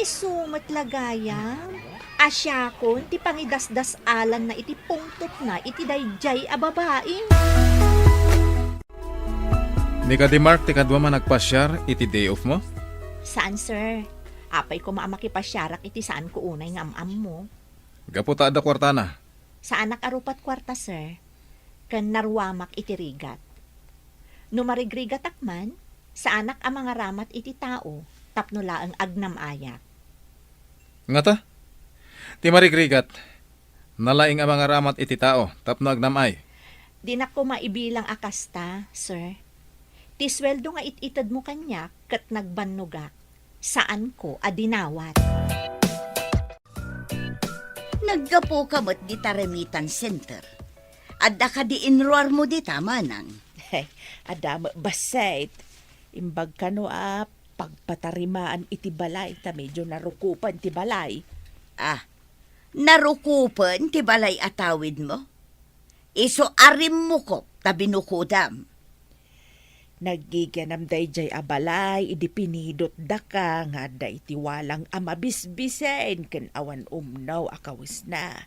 isu met la gayam. Siakon ti pangidasdas-alanna iti pungtotna iti daydiay a babai. Ni kadi Mark ti kaduam a nagpasiar iti day off mo? Saan, sir. Apay koma a makipasiarak iti saanko unay nga am-ammo. Gapu ta adda kuartana. Saanak a rupat kuarta, sir. Ken naruamak iti rigat. No marigrigatak man, saanak a mangaramat iti tao tapno laeng agnam-ayak. Ngata? Ti marigrigat, nalaing a mangaramat iti tao tapno agnam-ay. Dinak koma ibilang a kasta, sir. Ti sueldo nga it-itedmo kaniak ket nagbannogak, saanko a dinawat. Naggapuka met dita remittance center. Adda kadi inruarmo dita, manang? Adda met bassit. Imbag kano a pagpatarimaan iti balay ta medio narukopen ti balay. Ah, narukopen ti balay a tawidmo? Isu a rimmukop ta binukodam. Naggigianam daydiay a balay idi pinidotdaka nga adda iti walang a mabisbisen ken awan umno a kawesna.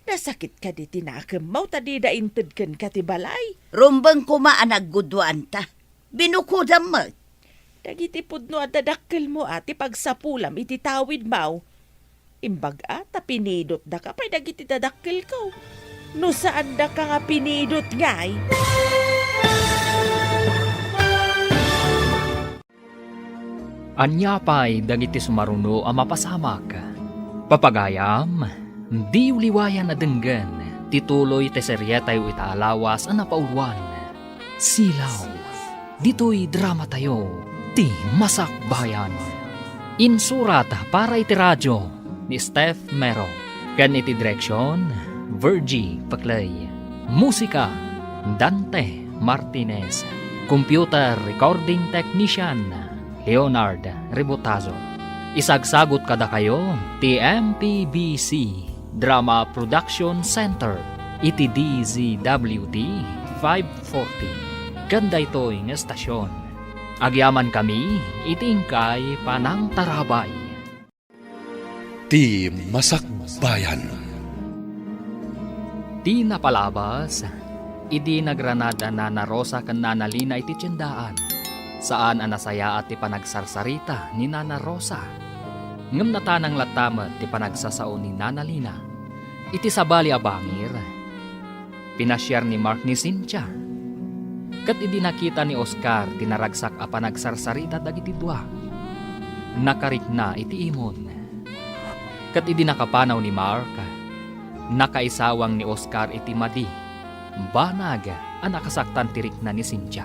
Nasakit kadi ti nakemmo ta dida inted kenka ti balay? Rumbeng koma a nagguduanta. Binukodam met. Dagiti pudno a dadakkelmo a ti pagsapulam iti tawidmo. Imbag-a ta pinidotdaka pay dagiti dadakkelko. No saandaka nga pinidot ngay. Ania pay dagiti sumaruno a mapasamak? Papagayam, diyo liwayan a denggen ti tuloy ti serietayo ita a lawas a napauluan, Silaw. Ditoy dramatayo, ti Masakbayan. Insurat para iti radio ni Steph Mero, ken iti direksion, Virgie Paclay. Musika, Dante Martinez. Computer recording technician, Leonard Rebotazo. Isagsagot kadakayo ti M P B C Drama Production Center iti D Z W T five forty. Ken daytoy nga estasion, agyamankami iti inkay panangtarabay. Ti Masakbayan. Ti napalabas, idi nagrana da Nana Rosa ken Nana Lina iti tiendaan, saan a nasayaat ti panagsarsarita ni Nana Rosa. Ngem natanang latta met ti panagsasao ni Nana Lina. Iti sabali a bangir, pinasiar ni Mark ni Cynthia. Ket idi nakita ni Oscar ti naragsak a panagsarsarita dagiti dua, nakarikna iti imon. Ket idi nakapanaw ni Mark, nakaisawang ni Oscar iti madi, banag a nakasaktan ti rikna ni Cynthia.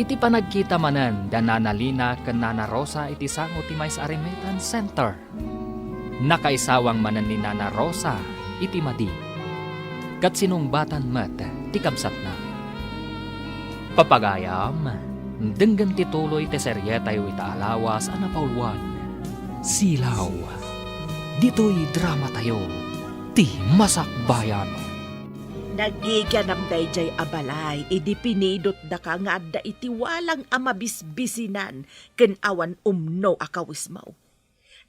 Iti panagkita manen da Nana Lina ken Nana Rosa iti sango ti maysa a remittance center, nakaisawang manen ni Nana Rosa iti madi, ket sinungbatan met ti kabsatna. Papagayam, denggen ti tuloy ti serietayo ita a lawas a napauluan, Silaw. Ditoy dramatayo, ti Masakbayan. Naggigianam daydiay a balay idi pinidotdaka nga adda iti walang a mabisbisinan ken awan umno a kawesmo.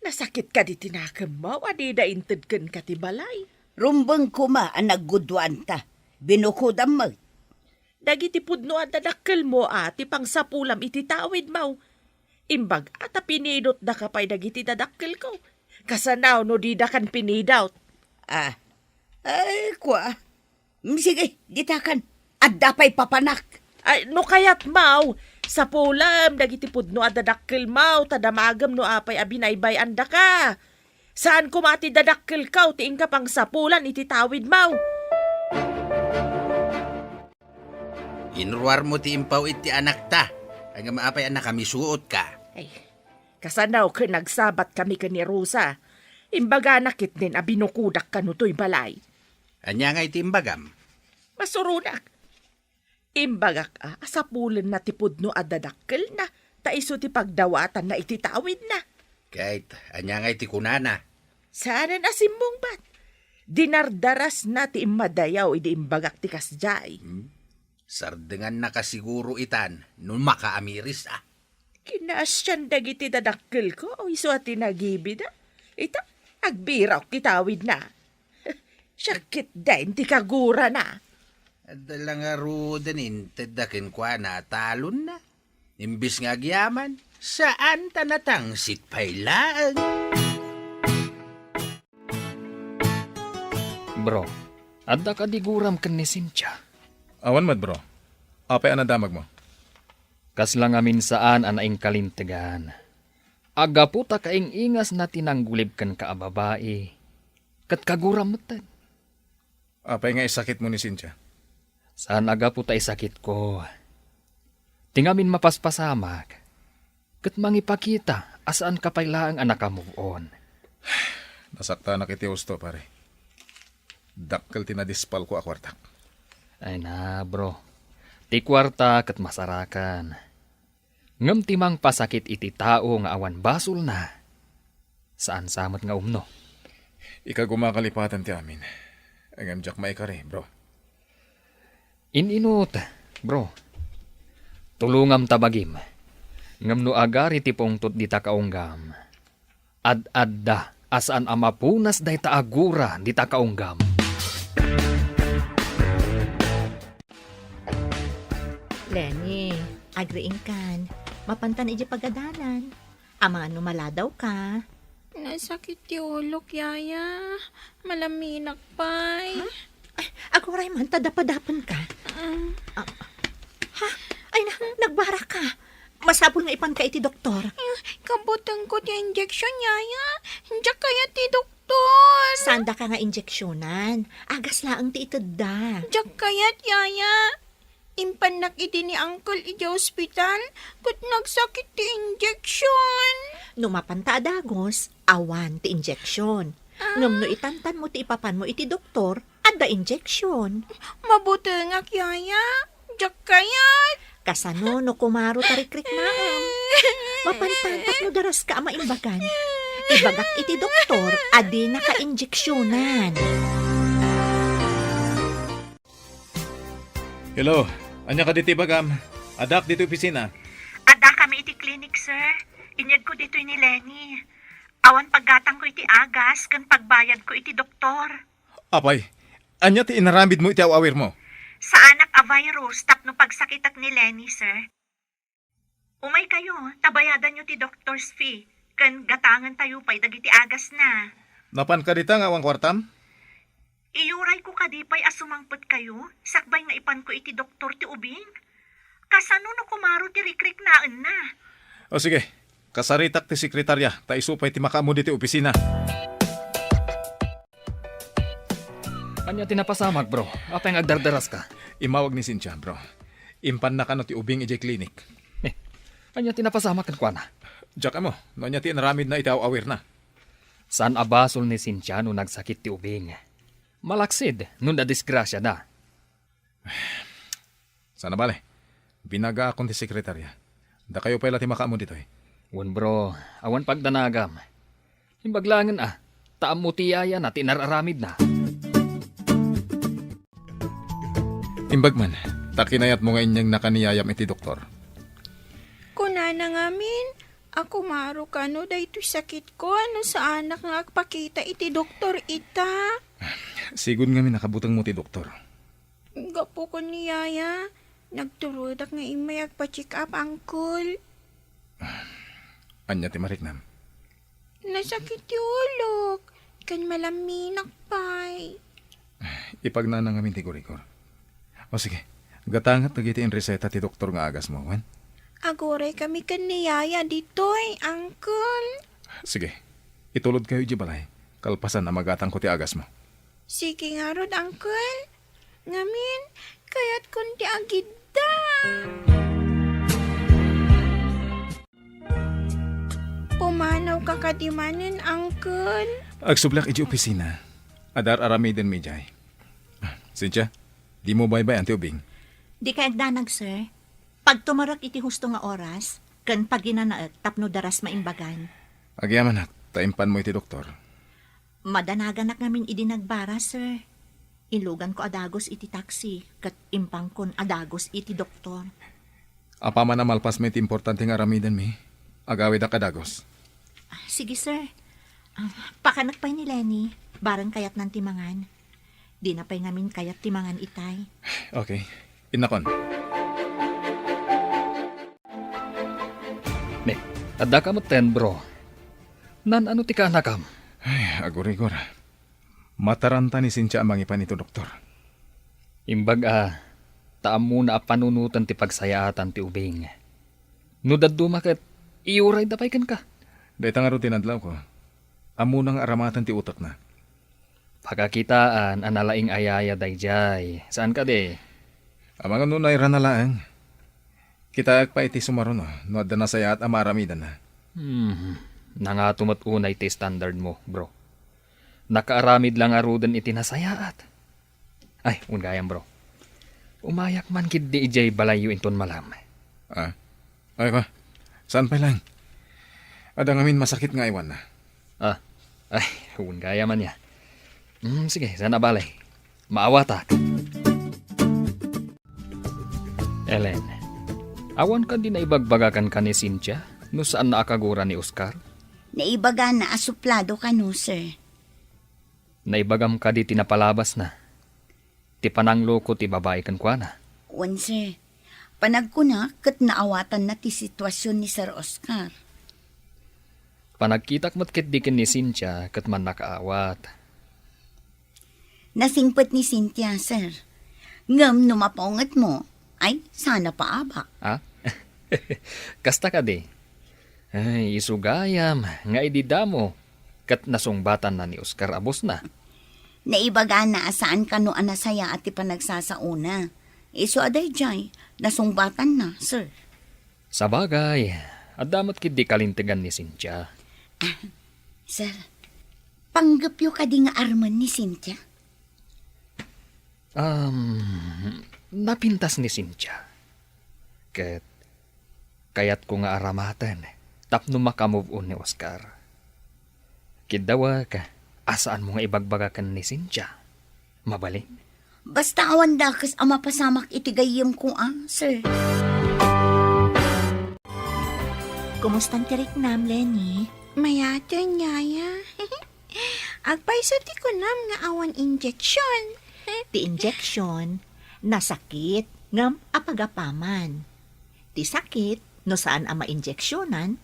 Nasakit kadi ti nakemmo a dida inted kenka ti balay? Rumbeng koma a nagguduanta. Binukodam met. Dagiti pudno a dadakkelmo a ti pangsapulam iti tawidmo. Imbag-a ta pinidotdaka pay dagiti dadakkelko. Kasano no didakan pinidot? Ah, ay, kua. Mm, sige, ditakan. Adda pay papanak. Ay, no kayatmo, sapulem dagiti pudno a dadakkelmo, ta damagem no apay a binaybay-andaka. Saan koma ti dadakkelko ti inka pangsapulan iti tawidmo. Inruarmo ti impaw iti anakta. Ngem apay a nakamisuotka? Ay, kasano ket nagsabat kami ken ni Rosa? Imbagana ketdin a binukodak kano toy balay. Ania nga iti imbagam? Masuronak. Imbagak a, a sapulenna ti pudno a dadakkelna, ta isu ti pagdawatanna iti tawidna. Ket ania nga iti kunana? Saanen a simmungbat. Dinardarasna ti immadayaw idi imbagak ti kasdiay. Hmm? Sardengannaka siguro itan no makaamiris a. Kinaasian dagiti dadakkelko, isu a ti nagibida. Ita, agbirawak ti tawidna. Siak ketdin ti kagurana. Adda la ngaruden intedda kenkuana a talonna. Imbes nga agyaman, saan ta natangsit pay laeng. Bro, adda kadi guram ken ni Cynthia? Awan met, bro. Apay a nadamagmo? Kasla ngamin saan a naingkalintegan. Aggapu ta kaing-ingasna ti nanggulib kenka a babai, ket kaguram metten. Apay nga isakitmo ni Cynthia? Saan a gapu ta isakitko. Ti ngamin mapaspasamak, ket mangipakita a saanka pay laeng a naka-move on. Nasaktanak iti husto, pare. Dakkel ti nadispalko a kuartak. Ay na, bro. Ti kuarta ket masarakan. Ngem ti mangpasakit iti tao nga awan basolna, saan sa met nga umno. Ikaw, gumakalipatan ti amin. Ngem diak maikari, bro. In-inut, bro. Tulongam ta bagim. Ngem no agari ti pungtot dita kaunggam, ad-adda a saan a mapunas dayta a gura dita kaunggam. Lenny, agriingkan. Mapantan iti pagadalan. Amangan no maladawka. Nasakit ti ulok, Yaya. Malaminak pay. Ha? Ay, aguray man ta dapadapenka. Mm. Ah, ha? Ay na, nagbaraka. Masapul nga ipanka iti doktor. Mm, kabutengko ti injection, Yaya. Diak kayat ti doktor. Saan daka nga injeksionan? Agas laeng ti itedda. Diak kayat, Yaya. Impannak idi ni Uncle idiay ospital, ket nagsakit ti injection. No mapanta a dagos, awan ti injection. Ah. Ngem no itantanmo ti ipapanmo iti doktor, adda injection. Mabutengak, Yaya. Diak kayat. Kasano no kumaro ta rikriknaem? Mapantan tapno daraska a maimbagan. Ibagak iti doktor a dinaka injeksionan. Hello, ania kadi ti ibagam? Addaak ditoy opisina. Addakami iti klinik, sir. Inyegko ditoy ni Lenny. Awan paggatangko iti agas ken pagbayadko iti doktor. Apay, ania ti inaramidmo iti aw-awirmo? Saanak a virus tapno pagsakitak ni Lenny, sir. Umaykayo, ta bayadanyo ti doctor's fee, ken gatangentayo pay dagiti agasna. Napanka dita nga awan kuartam? Iyurayko kadi pay a sumangpetkayo, sakbay nga ipanko iti doktor ti ubing? Kasano no kumaro ti rikriknaenna? O sige, kasaritak ti sekretaria, ta isu pay ti makaammo ditoy opisina. Ania ti napasamak, bro? Apay nga agdardaraska? Immawag ni Cynthia, bro. Impanna kano ti ubing idiay klinik. Eh, ania ti napasamak kenkuana? Diak ammo, no ania ti inaramidna iti aw-awirna. Saan a basol ni Cynthia no nagsakit ti ubing. Malaksid no nadisgrasiada. Saan a bale, binagaakon ti sekretaria. Dakayo pay la ti makaammo ditoy. Wen, bro, awan pagdanagam. Imbag laengen a, ta ammo ti yayana ti inar-aramidna. Imbag man, ta kinayatmo nga inyegna ka ni yayam iti doktor. Kunana ngamin, a kumaro kano daytoy sakitko no saanak nga agpakita iti doktor ita. Sigud ngamin a kabutengmo ti doktor. Gapu ken ni yaya, nagtulodak nga immay agpa-check up, uncle. Ania ti mariknam? Nasakit ti ulok, ken malaminak pay. Ipagnana ngamin ti gurigor. O sige, gatanget dagiti inreseta ti doktor nga agasmo, wen? Aguray kami ken ni yaya ditoy, uncle. Sige, itulod kayo iti balay, kalpasan a magatangko ti agasmo. Sige ngarud, uncle. Ngamin, kayatkon ti agidda. Pumanawka kadi manen, uncle? Agsubleak iti opisina. Adda ar-aramidenmi idiay. Ah, Cynthia, dimo baybay-an ti ubing? Dikay agdanag, sir. Pagtumerek iti husto nga oras, ken paginanaek tapno daras maimbagan. Agyamanak, ta impanmo iti doktor. Madanaganak ngamin idi nagbara, sir. Inluganko a dagus iti taksi, ket impankon a dagus iti doktor. Apaman a malpasmo iti importante nga aramidenmi, agawidak a dagus. Ah, sige, sir. Ah, pakanek pay ni Lenny, bareng kayatnan ti mangan. Dina pay ngamin kayat ti mangan itay. Okay. Innakon. Ne, addaka metten, bro. Naan-ano ti kaanakam? Ay, agurigor. Mataranta ni Cynthia a mangipan iti doktor. Imbag a, ta ammona a panunoten ti pagsayaatan ti ubing. No dadduma ket, iyurayda pay kenka. Dayta ngarud ti nadlawko. Ammona nga aramaten ti utekna. Pakakitaan a nalaing a yaya daydiay. Saan kadi? Amangan no nairana laeng. Kitaek pay iti sumaruno no adda nasayaat a maaramidanna. Hmm. Nangato met unay ti standard mo, bro. Nakaaramid la ngaruden iti nasayaat. Ay, wen gayam, bro. Umayak man ketdi idiay balayyo inton malam. Ah? Ay, ka? Saan pay laeng? Adda ngamin masakit nga aywanna. Ah, ay, wen gayam ania. Hmm, sige, saan a bale. Maawatak. Ellen, awan kadi naibagbagakan ka ni Cynthia no saanna a kagura ni Oscar? Naibagana a suplado kano, sir. Naibagam kadi ti napalabasna? Ti panangloko ti babai kenkuana? Wen, sir. Panagkuna ket naawatanna ti situasion ni Sir Oscar. Panagkitak met ketdi ken ni Cynthia ket mannakaawat. Nasingpet ni Cynthia, sir. Ngem no mapaungetmo, ay, sana paabak. Ha? Kasta kadi? Ay, isu gayam nga idi damo ket nasungbatanna ni Oscar a bosna. Naibagana a saan kano a nasayaat ti panagsasaona. Isu a daydiay, nasungbatanna, sir. Sabagay, adda met ketdi kalintegan ni Cynthia. Ah, sir, panggepyo kadi nga armen ni Cynthia? Um, napintas ni Cynthia. Ket kayatko nga aramaten tapno maka-move on ni Oscar. Kiddawek, a saanmo nga ibagbaga ken ni Cynthia. Mabalin? Basta awan dakes a mapasamak iti gayyemko, a, sir. Kumustan ti riknam, Lenny? Mayaten, Yaya. Agpayso ti kunam nga awan injection. Ti injection, nasakit, ngem apagapaman. Ti sakit, no saan a mainjeksionan,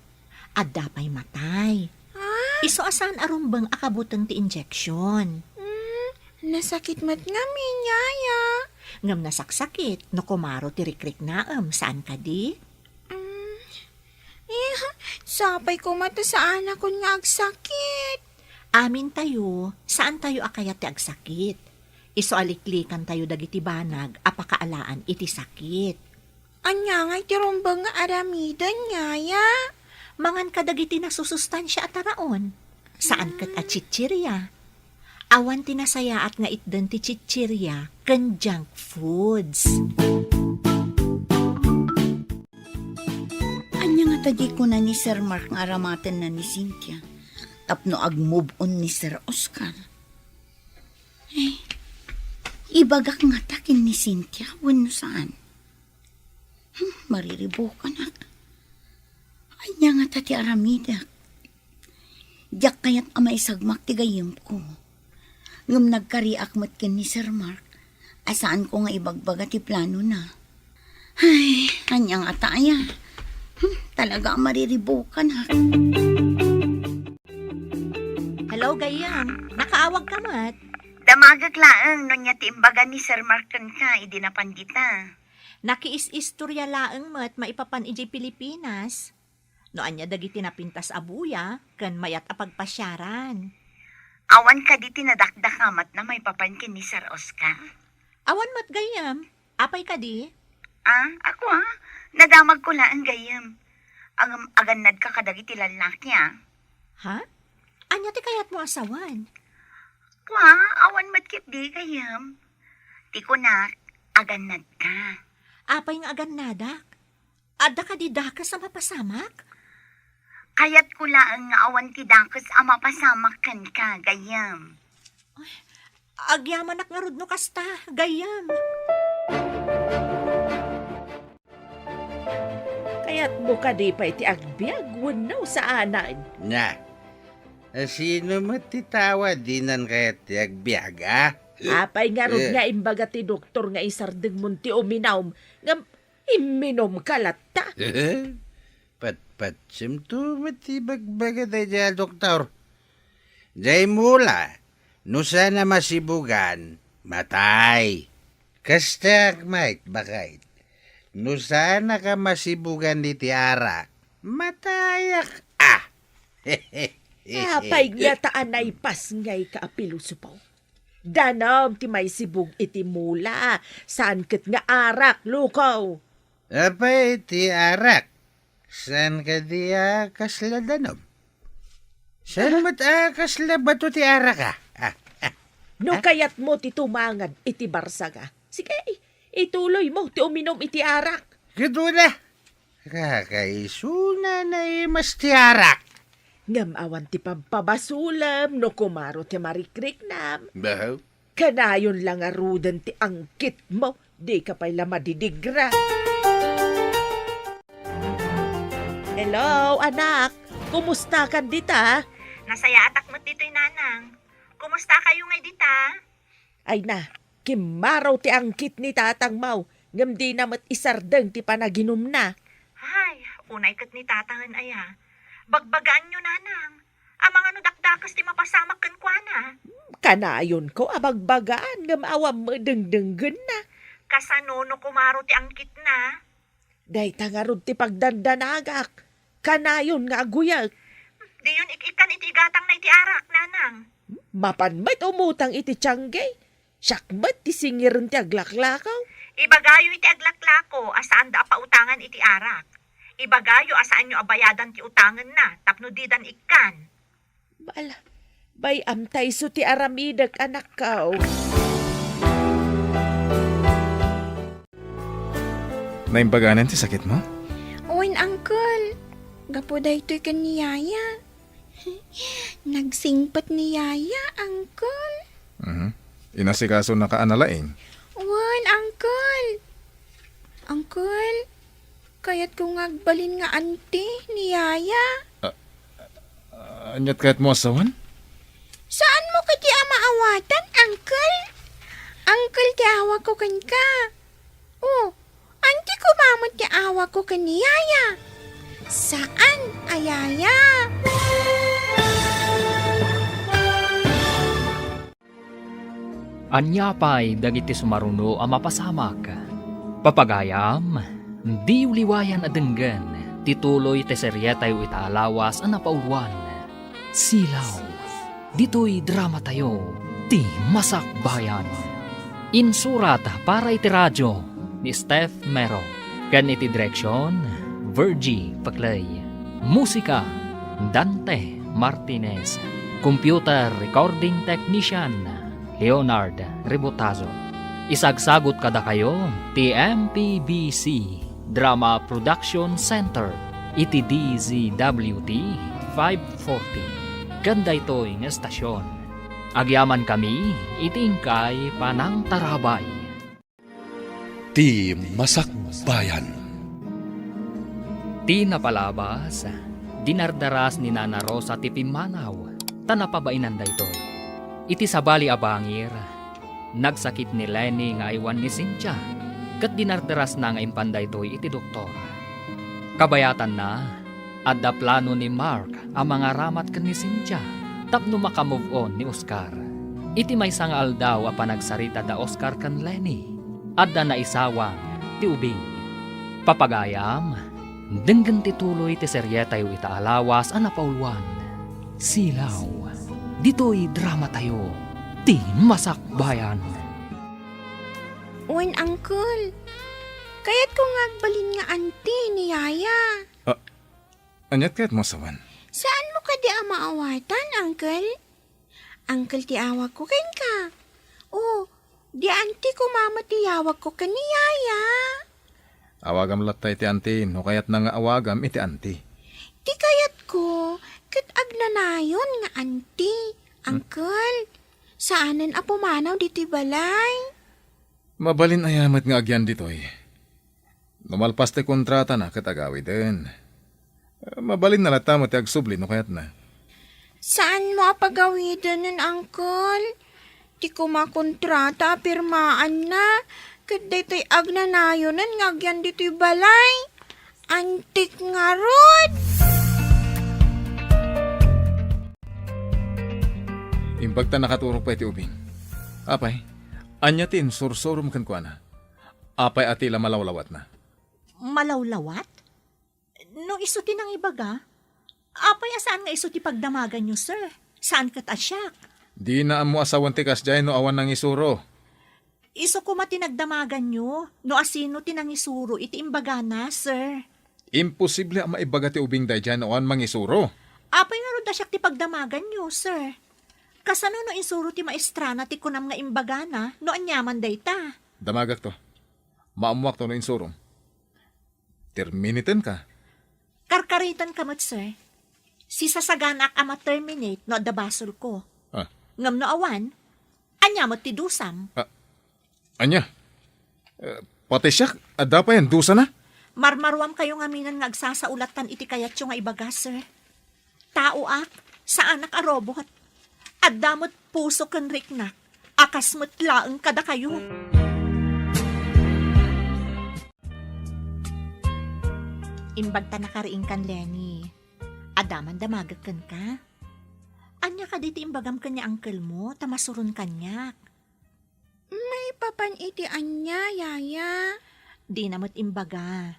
adda pay matay. Ah? Isu a saan a rumbeng a kabuteng ti injeksion. Hmm, nasakit met ngamin, Yaya. Ngem nasaksakit no kumaro ti rikriknaem, saan kadi? Hmm, eh, sapay koma ta saanakon nga agsakit. Amintayo, saantayo a kayat ti agsakit. Isu a liklikantayo dagiti banag a pakaalaan iti sakit. Ania ngay ti rumbeng nga aramiden, Yaya? Mangan kadagiti nasusustansia a taraon. Saan ket a chichirya. Awan ti nasayaat nga itden ti chichirya ken junk foods. Ania ngata diay kuna ni Sir Mark nga aramatenna ni Cynthia tapno ag-move on ni Sir Oscar? Eh, ibagak ngata ken ni Cynthia wenno saan? Hmm, mariribukanak. Ania ngata ti aramidek? Diak kayat a maisagmak ti gayyemko. Ngem nagkariak met ken ni Sir Mark a saanko nga ibagbaga ti planona. Ay, ania ngata aya? Hmm, talaga a mariribukanak. Hello, gayyem. Nakaawag ka met? Damagek laeng no ania ti imbaga ni Sir Mark kenka idi napan dita. Nakiis-istorya laeng met maipapan idiay Pilipinas. No ania dagiti napintas a buya ken mayat a pagpasiaran. Awan kadi ti nadakdakamatna maipapan ken ni Sir Oscar? Awan met, gayyem. Apay kadi? Ah, ako, ah. Nadamagko laeng, gayyem. Ngem agannadka kadagiti lallaki, ah. Ha? Ania ti kayatmo a sawen? Kua, awan met ketdi, gayyem. Ti kunak, agannadka. Apay nga agannadak? Adda kadi dakes a mapasamak? Kayatko laeng nga awan ti dakes a mapasamak kenka, gayyem. Agyamanak ngarud no kasta, gayyem. Kayatmo kadi pay ti agbiag wenno saanen? Na, sino met ti tao a dinan kayat ti agbiag, a? Apay ngarud Eh. nga imbaga ti doktor nga isardengmon ti uminum, ngem imminumka latta? Patpatsemto met ti ibagbaga daydiay a doktor. Diay mula, no saan a masibugan, matay. Kastaak met, baket. No saanak a masibugan iti arak, matayak, a. Apay ngata a naipasngayka a pilosopo? Danum ti maisibug iti mula, saan ket nga arak, loko. Apay ti arak? Saan kadi a kasla danum? Saan met a kasla bato ti arak, a? Ah, ah, No ah? kayatmo ti tumangad iti barsaga, sige, ituloymo ti uminum iti arak. Ket una, Kakaisuna na imas ti arak. Ngem awan ti pagpabasolem no kumaro ti marikriknam. Bahaw. Kanayon la ngaruden ti angkitmo, dika pay la madidigra. Hello, anak. Kumustakan dita? Nasayaatak met ditoy, nanang. Kumusta kayo ngay dita? Ay na, kimmaro ti angkit ni tatangmo, ngem dina met isardeng ti panaginumna. Ay, unay ket ni tatangen aya. Bagbagaanyo, nanang. Amangan no dakdakes ti mapasamak kenkuana. Kanayonko a bagbagaan, ngem awan met dengdenggenna. Kasano no kumaro ti angkitna? Dayta ngarud ti pagdandanagak. Kanayon nga aguyek. Diyon ik-ikkan iti igatangna iti arak, nanang. Mapan met umutang iti tiangge. Siak met ti singiren ti aglaklako. Ibagayo iti aglaklako a saanda a pautangan iti arak. Ibagayo a saanyo a bayadan ti utangenna tapno didan ikkan. Bala, bay-am ta isu ti aramidek, anakko. Naimbaganan ti sakitmo? Wen, Uncle. Gapu daytoy ken ni Yaya. Nagsingpet ni Yaya, Uncle. Mhm. Inasikasonaka a nalaing? Wen, Uncle. Uncle, kayatko nga agbalin nga anti ni Yaya. Ah, aniat kayatmo a sawen? Saanmo kadi a maawatan, Uncle? Uncle ti awagko kenka. Oh, anti koma met ti awagko ken ni Yaya. Saan a Yaya. Ania pay dagiti sumaruno a mapasamak? Papagayam, diyo liwayan a denggen ti tuloy ti serietayo ita a lawas a napauluan, Silaw. Ditoy dramatayo, Ti Masakbayan. Insurat para iti radio ni Steph Mero, ken iti direksion, Virgie Paclay. Musika, Dante Martinez. Computer recording technician, Leonard Rebotazo. Isagsagut kadakayo ti M P B C Drama Production Center iti D Z W T five forty. Ken daytoy nga estasion, agyamankami iti inkay panangtarabay. Ti Masakbayan. Ti napalabas, dinardaras ni Nana Rosa ti pimmanaw, ta napabainan daytoy. Iti sabali a bangir, nagsakit ni Lenny nga aywan ni Cynthia, ket dinardarasna nga impan daytoy iti doktor. Kabayatanna, adda plano ni Mark a mangaramat ken ni Cynthia tapno maka-move on ni Oscar. Iti maysa nga aldaw a panagsarita da Oscar ken Lenny, adda naisawang ti ubing. Papagayam, denggen ti tuloy ti serietayo ita a lawas a napauluan, Silaw. Ditoy dramatayo, Ti Masakbayan. Wen, Uncle. Kayatko nga agbalin nga anti ni Yaya. Ah, aniat kayatmo a sawen? Saanmo kadi a maawatan, Uncle? Uncle ti awagko kenka. Oh, di anti koma met ti awagko ken ni Yaya. Awagam latta iti anti no kayatna nga awagam iti anti. Ti kayatko, ket agnanayon nga anti, Hmm? Uncle. Saanen a pumanaw ditoy balay. Mabalin aya met nga agyan ditoy? No malpas ti kontratana ket agawiden. Mabalinna latta met ti agsubli no kayatna. Saanmo a pagawidenen, Uncle? Ti koma kontrata a pirmaanna, ket daytoy agnanayonen nga agyan ditoy balay. Antik ngarud! Imbag ta nakaturog pay ti ubing. Apay, ania ti insursurom kenkuana? Apay a ti la malawlawatna? Malawlawat? No isu ti nangibaga, apay a saan nga isu ti pagdamaganyo, sir? Saan ket a siak? Dina ammo a sawen ti kasdiay no awan nangisuro. Isu koma ti nagdamaganyo no asino ti nangisuro iti imbagana, sir. Imposible a maibaga ti ubing daydiay no awan mangisuro. Apay ngarud a siak ti pagdamaganyo, sir? Kasano no insuro ti maestrana ti kunam nga imbagana no aniaman dayta? Damagakto. Maammoakto no insurom. Terminitenka? Karkaritenka met, sir. Sisasaganak a ma-terminate no adda basolko. Ah. Ngem no awan, ania met ti dusam? Ah, ania? Eh, pati siak, adda pay a dusana? Marmaruamkayo ngaminen nga agsasaulatan iti kayatyo nga ibaga, sir. Taoak, saanak a robot. Adda met puso ken riknak, a kas met laeng kadakayo. Imbagta nakariingkan, Lenny. Adda man damagek kenka? Ania kadi ti imbagam ken ni uncle mo, ta masuron kaniak? Maipapan iti ania, yaya? Dina met imbaga.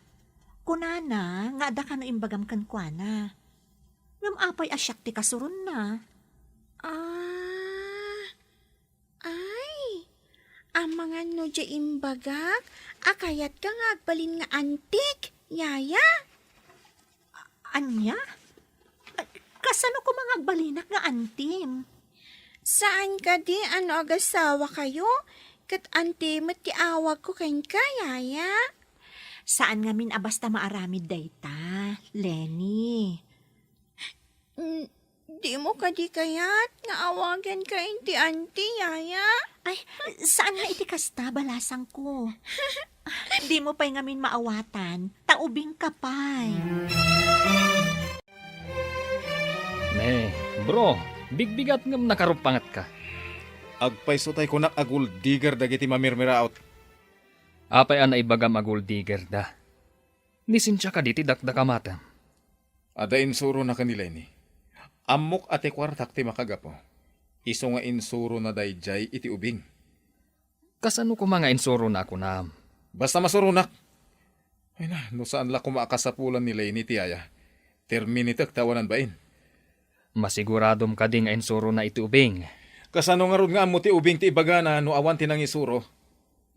Kunana nga adda kano imbagam kenkuana. Ngem apay a siak ti kasuronna? Ah, ay, amangan no diay imbagak a kayatka nga agbalin nga antik, yaya? Ania? Kasano koma nga agbalinak nga antim? Saan kadi a no agasawakayo, ket anti met ti awagko kenka, yaya? Saan ngamin a basta maaramid dayta, Lenny. N-, dimo kadi kayat nga awaganka iti anti, yaya? Ay, saan nga iti kasta, balasangko. Dimo pay ngamin maawatan, ta ubingka pay. Ne, bro, bigbigat ngem nakaruppangetka. Agpayso tay kunak a gold digger dagiti mamirmiraot. Apay a naibagam a gold digger da? Ni Cynthia kadi ti dakdakamatem? Adda insurona ken ni Lenny. Ammok a ti kuartak ti makagapu. Isu nga insurona daydiay iti ubing. Kasano koma nga insurona a kunam? Basta masuronak. Ay na, no saan la koma a kasapulan ni Lenny ti yaya, terminatek ta awanan bain. Masiguradom kadi nga insurona iti ubing? Kasano ngarud nga ammo ti ubing ti ibagana no awan ti nangisuro?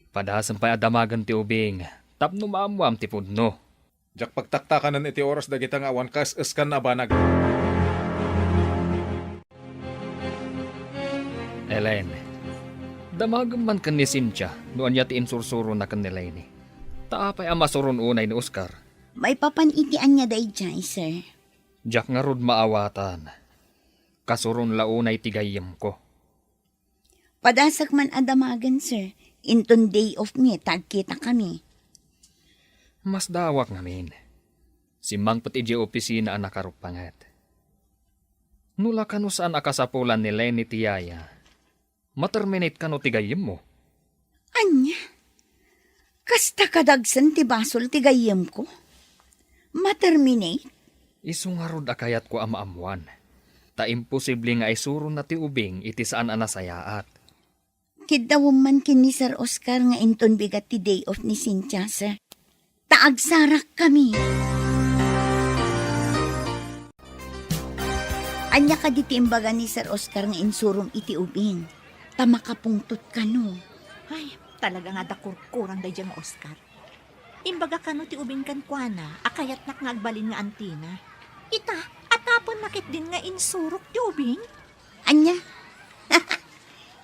Padasem pay a damagen ti ubing tapno maammoam ti pudno. Diak pagtaktakanen iti oras dagita nga awan kaes-eskan a banag. Elaine, damagem man ken ni Cynthia no ania ti insursurona ken ni Lenny. Ta apay a masuron unay ni Oscar? Maipapan iti ania daydiay, sir? Diak ngarud maawatan. Kasuron la unay ti gayyemko. Padasek man a damagen, sir. Inton day off mi, ta agkitakami. Masdaawak ngamin. Simmangpet idiay opisina a nakaruppanget. No la kano saan a kasapulan ni Lenny ti yaya, ma-terminate kano ti gayyemmo? Ania? Kasta kadagsen ti basol ti gayyemko? Ma-terminate? Isu ngarud a kayatko a maammoan. Ta imposible nga isurona ti ubing iti saan a nasayaat. Kiddawem man ken ni Sir Oscar nga inton bigat ti day off ni Cynthia, sir. Ta agsarakkami. Ania kadi ti imbaga ni Sir Oscar nga insurom iti ubing? Ta makapungtot kano. Ay, talaga nga adda kurkurang daydiay nga Oscar. Imbaga kano ti ubing kenkuana a kayatnak nga agbalin nga antina. Ita, atapenna ketdin nga insurok ti ubing? Ania?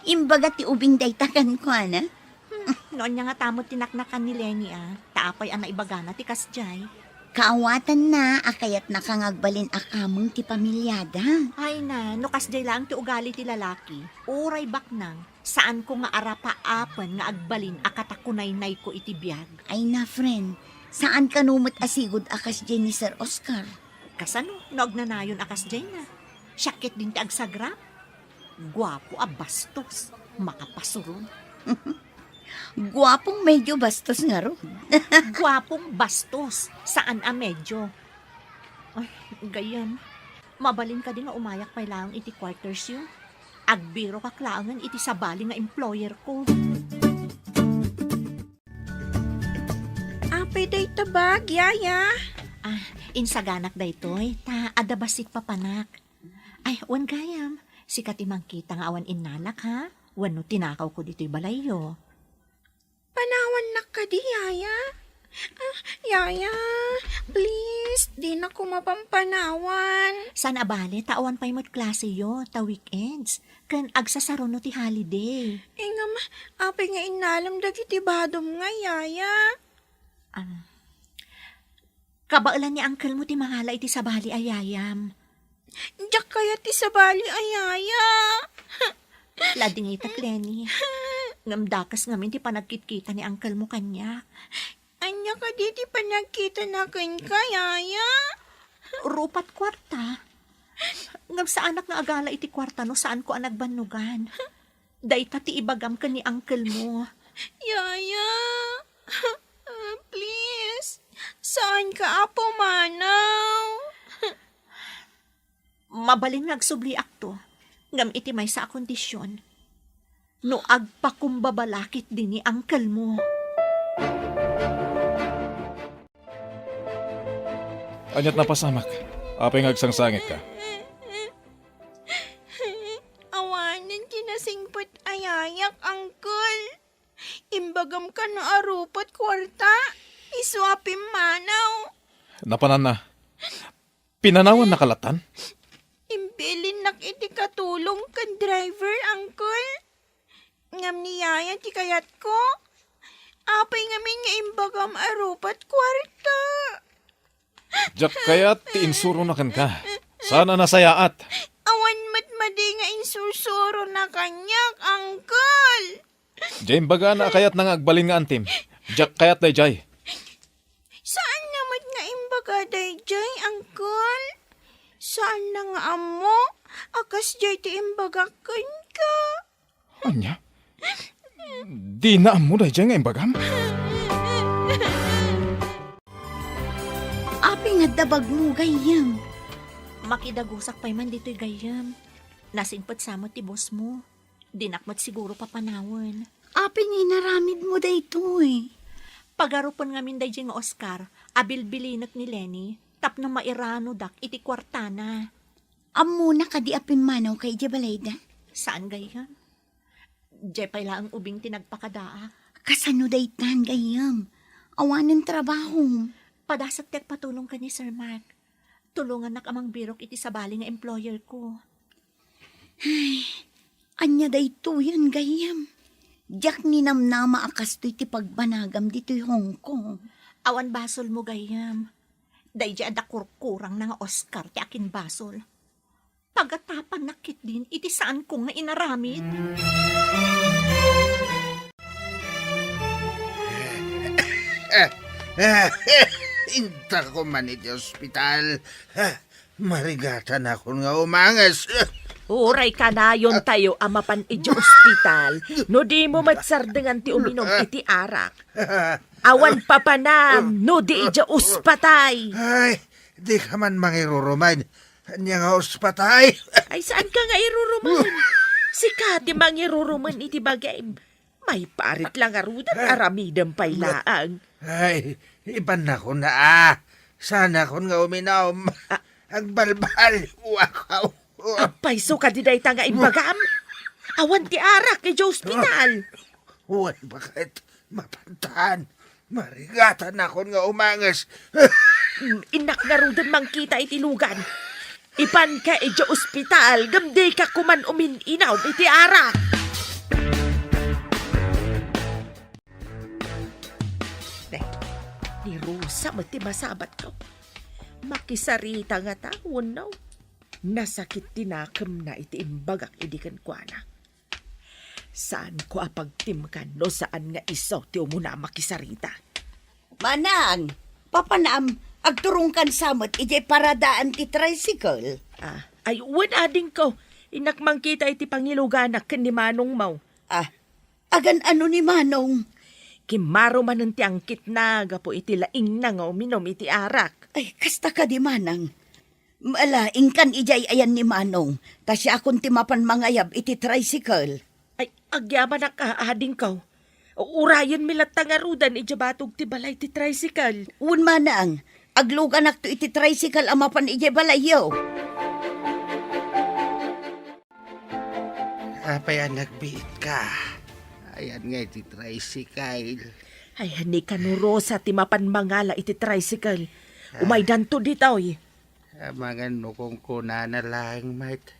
Imbaga ti ubing dayta kenkuana? Hmm, no ania ngata met ti naknakan ni Lenny a, ta apay a naibagana ti kasdiay? Kaawatanna a kayatnaka nga agbalin a kameng ti pamiliada. Ay na, no kasdiay laeng ti ugali ti lalaki, uray baknang, saanko nga arapaapen nga agbalin a katakunaynayko iti biag. Ay na, friend, saan kano met a sigud a kasdiay ni Sir Oscar? Kasano no agnanayon a kasdiay na? Siak ketdin ti agsagrap. Guapo a bastos, makapasuron. Guapong medyo bastos ngarud. Guapong bastos, saan a medyo. Ay, gayyem. Mabalin kadi nga umayak pay laeng iti quarters yo? Agbirokak laengen iti sabali nga employer ko. Apay dayta bag, yaya? Ah, insaganak daytoy, ta adda bassit papanak. Ay, wen gayam, sika ti mangkita nga awan innalak, ha? Wenno tinakawko ditoy balayyo. Panawannak kadi, yaya? Ah, yaya, please, dinako mapampanawan. Saan a bale, ta awan pay met klaseyo, ta weekends. Ken agsasaruno ti holiday. Eh, ngem, apay nga innalem dagiti badom nga, yaya? Ah, Kabaelan ni uncle mo ti mangala iti sabali a yayam. Diak kayat ti sabali a yaya. Ladingitek, Lenny. Ngem dakes ngamin ti panagkitkita ni uncle mo kaniak. Ania kadi ti panagkitana kenka, yaya? Rupat kuarta. Ngem saanak nga agala iti kuarta no saanko a nagbannogan. Dayta ti ibagam ken ni uncle mo. Yaya, please, saanka a pumanaw. Mabalin nga agsubliakto, ngem iti maysa a kondisyon, no agpakumbaba la ketdi ni uncle mo. Aniat napasamak? Apay nga agsangsangitka? Awanen ti nasingpet a yayak, uncle. Imbagam kano a rupat kuarta, isu a pimmanaw. Napananna. Pinanawan na kalatan? Imbilinnak iti katulong ken driver, uncle. Ngem ni yaya ti kayatko. Apay ngamin nga imbagam a rupat kuarta? Diak kayat ti insurona kenka. Saan a nasayaat. Awan met madi nga insursurona kaniak, uncle. Diay imbagana a kayatna nga agbalin nga antim. Diak kayat daydiay. Saanna met nga imbaga daydiay, uncle. Saanna nga ammo a kasdiay ti imbagak kenka. Ania? Dina ammo daydiay nga imbagam? Apay nga adda bagmo, gayyem? Makidagusak pay man ditoy, gayyem. Nasingpet sa met ti boss mo. Dinak met siguro papanawen. Apay nga inaramidmo daytoy? Pagarupen ngamin daydiay nga Oscar a bilbilinek ni Lenny tapno mairanodak iti kuartana. Ammona kadi a pimmanawka idiay balayda? Saan, gayyem. Diay pay laeng ubing ti nagpakadaak. Kasano daytan, gayyem? Awanen trabahom. Padasek ti agpatulong ken ni Sir Mark. Tulongannak a mangbirok iti sabali nga employer ko. Ay, ania daytoyen, gayyem? Diak ninamnama a kastoy ti pagbanagam ditoy Hong Kong. Awan basolmo, gayyem. Daydiay adda kurkurangna nga Oscar ti akinbasol. Pagatapannak ketdin iti saanko nga inaramid. Intako man iti ospital. Marigatanakon nga umanges. Uray kanayon tayo a mapan idiay ospital no dimo met sardengan ti uminom iti arak. Awan papanam no di idiay ospatay. Ay, dika man mangirurumen. Ania nga ospatay? Ay, saanka nga irurumen? Sika ti mangirurumen iti bagim. Maiparit la ngaruden, aramidem pay laeng. Ay, ibannakon a. Saanakon nga uminom. Ah. Agbalbaliwak. Apay, isu kadi dayta nga imbagam? Awan ti arak idiay ospital. Wen, baket mapantan. Marigatanakon nga umanges. Innak ngaruden mangkita iti lugan. Ipanka idiay ospital, ngem dika koman umin-inom iti arak. Ne, ni Rosa met ti masabatko. Makisarita ngata wenno? Nasakit ti nakemna iti imbagak idi kenkuana. Saanko a pagtimkan no saan nga isu ti umuna a makisarita. Manang, papanam, agturongkan sa met idiay paradaan ti tricycle. Ah, ay, wen, adingko. Innak mangkita iti pangiluganak ken ni manongmo. Ah, agan-ano ni manong? Kimmaro manen ti angkitna gapu iti laingna nga uminom iti arak. Ay, kasta kadi, manang. Ala, inkan idiay ayan ni manong, ta siakon ti mapan mangayab iti tricycle. Ay, agyamanak a, adingko. Urayenmi latta ngaruden idiay batog ti balay ti tricycle. Wen, manang, agluganakto iti tricycle a mapan idiay balayyo. Apay a nagbiitka? Ayan nga iti tricycle. Ay, ni kano Rosa ti mapan mangala iti tricycle. Ah. Umaydanto ditoy. Amangan no kunkunana laeng met.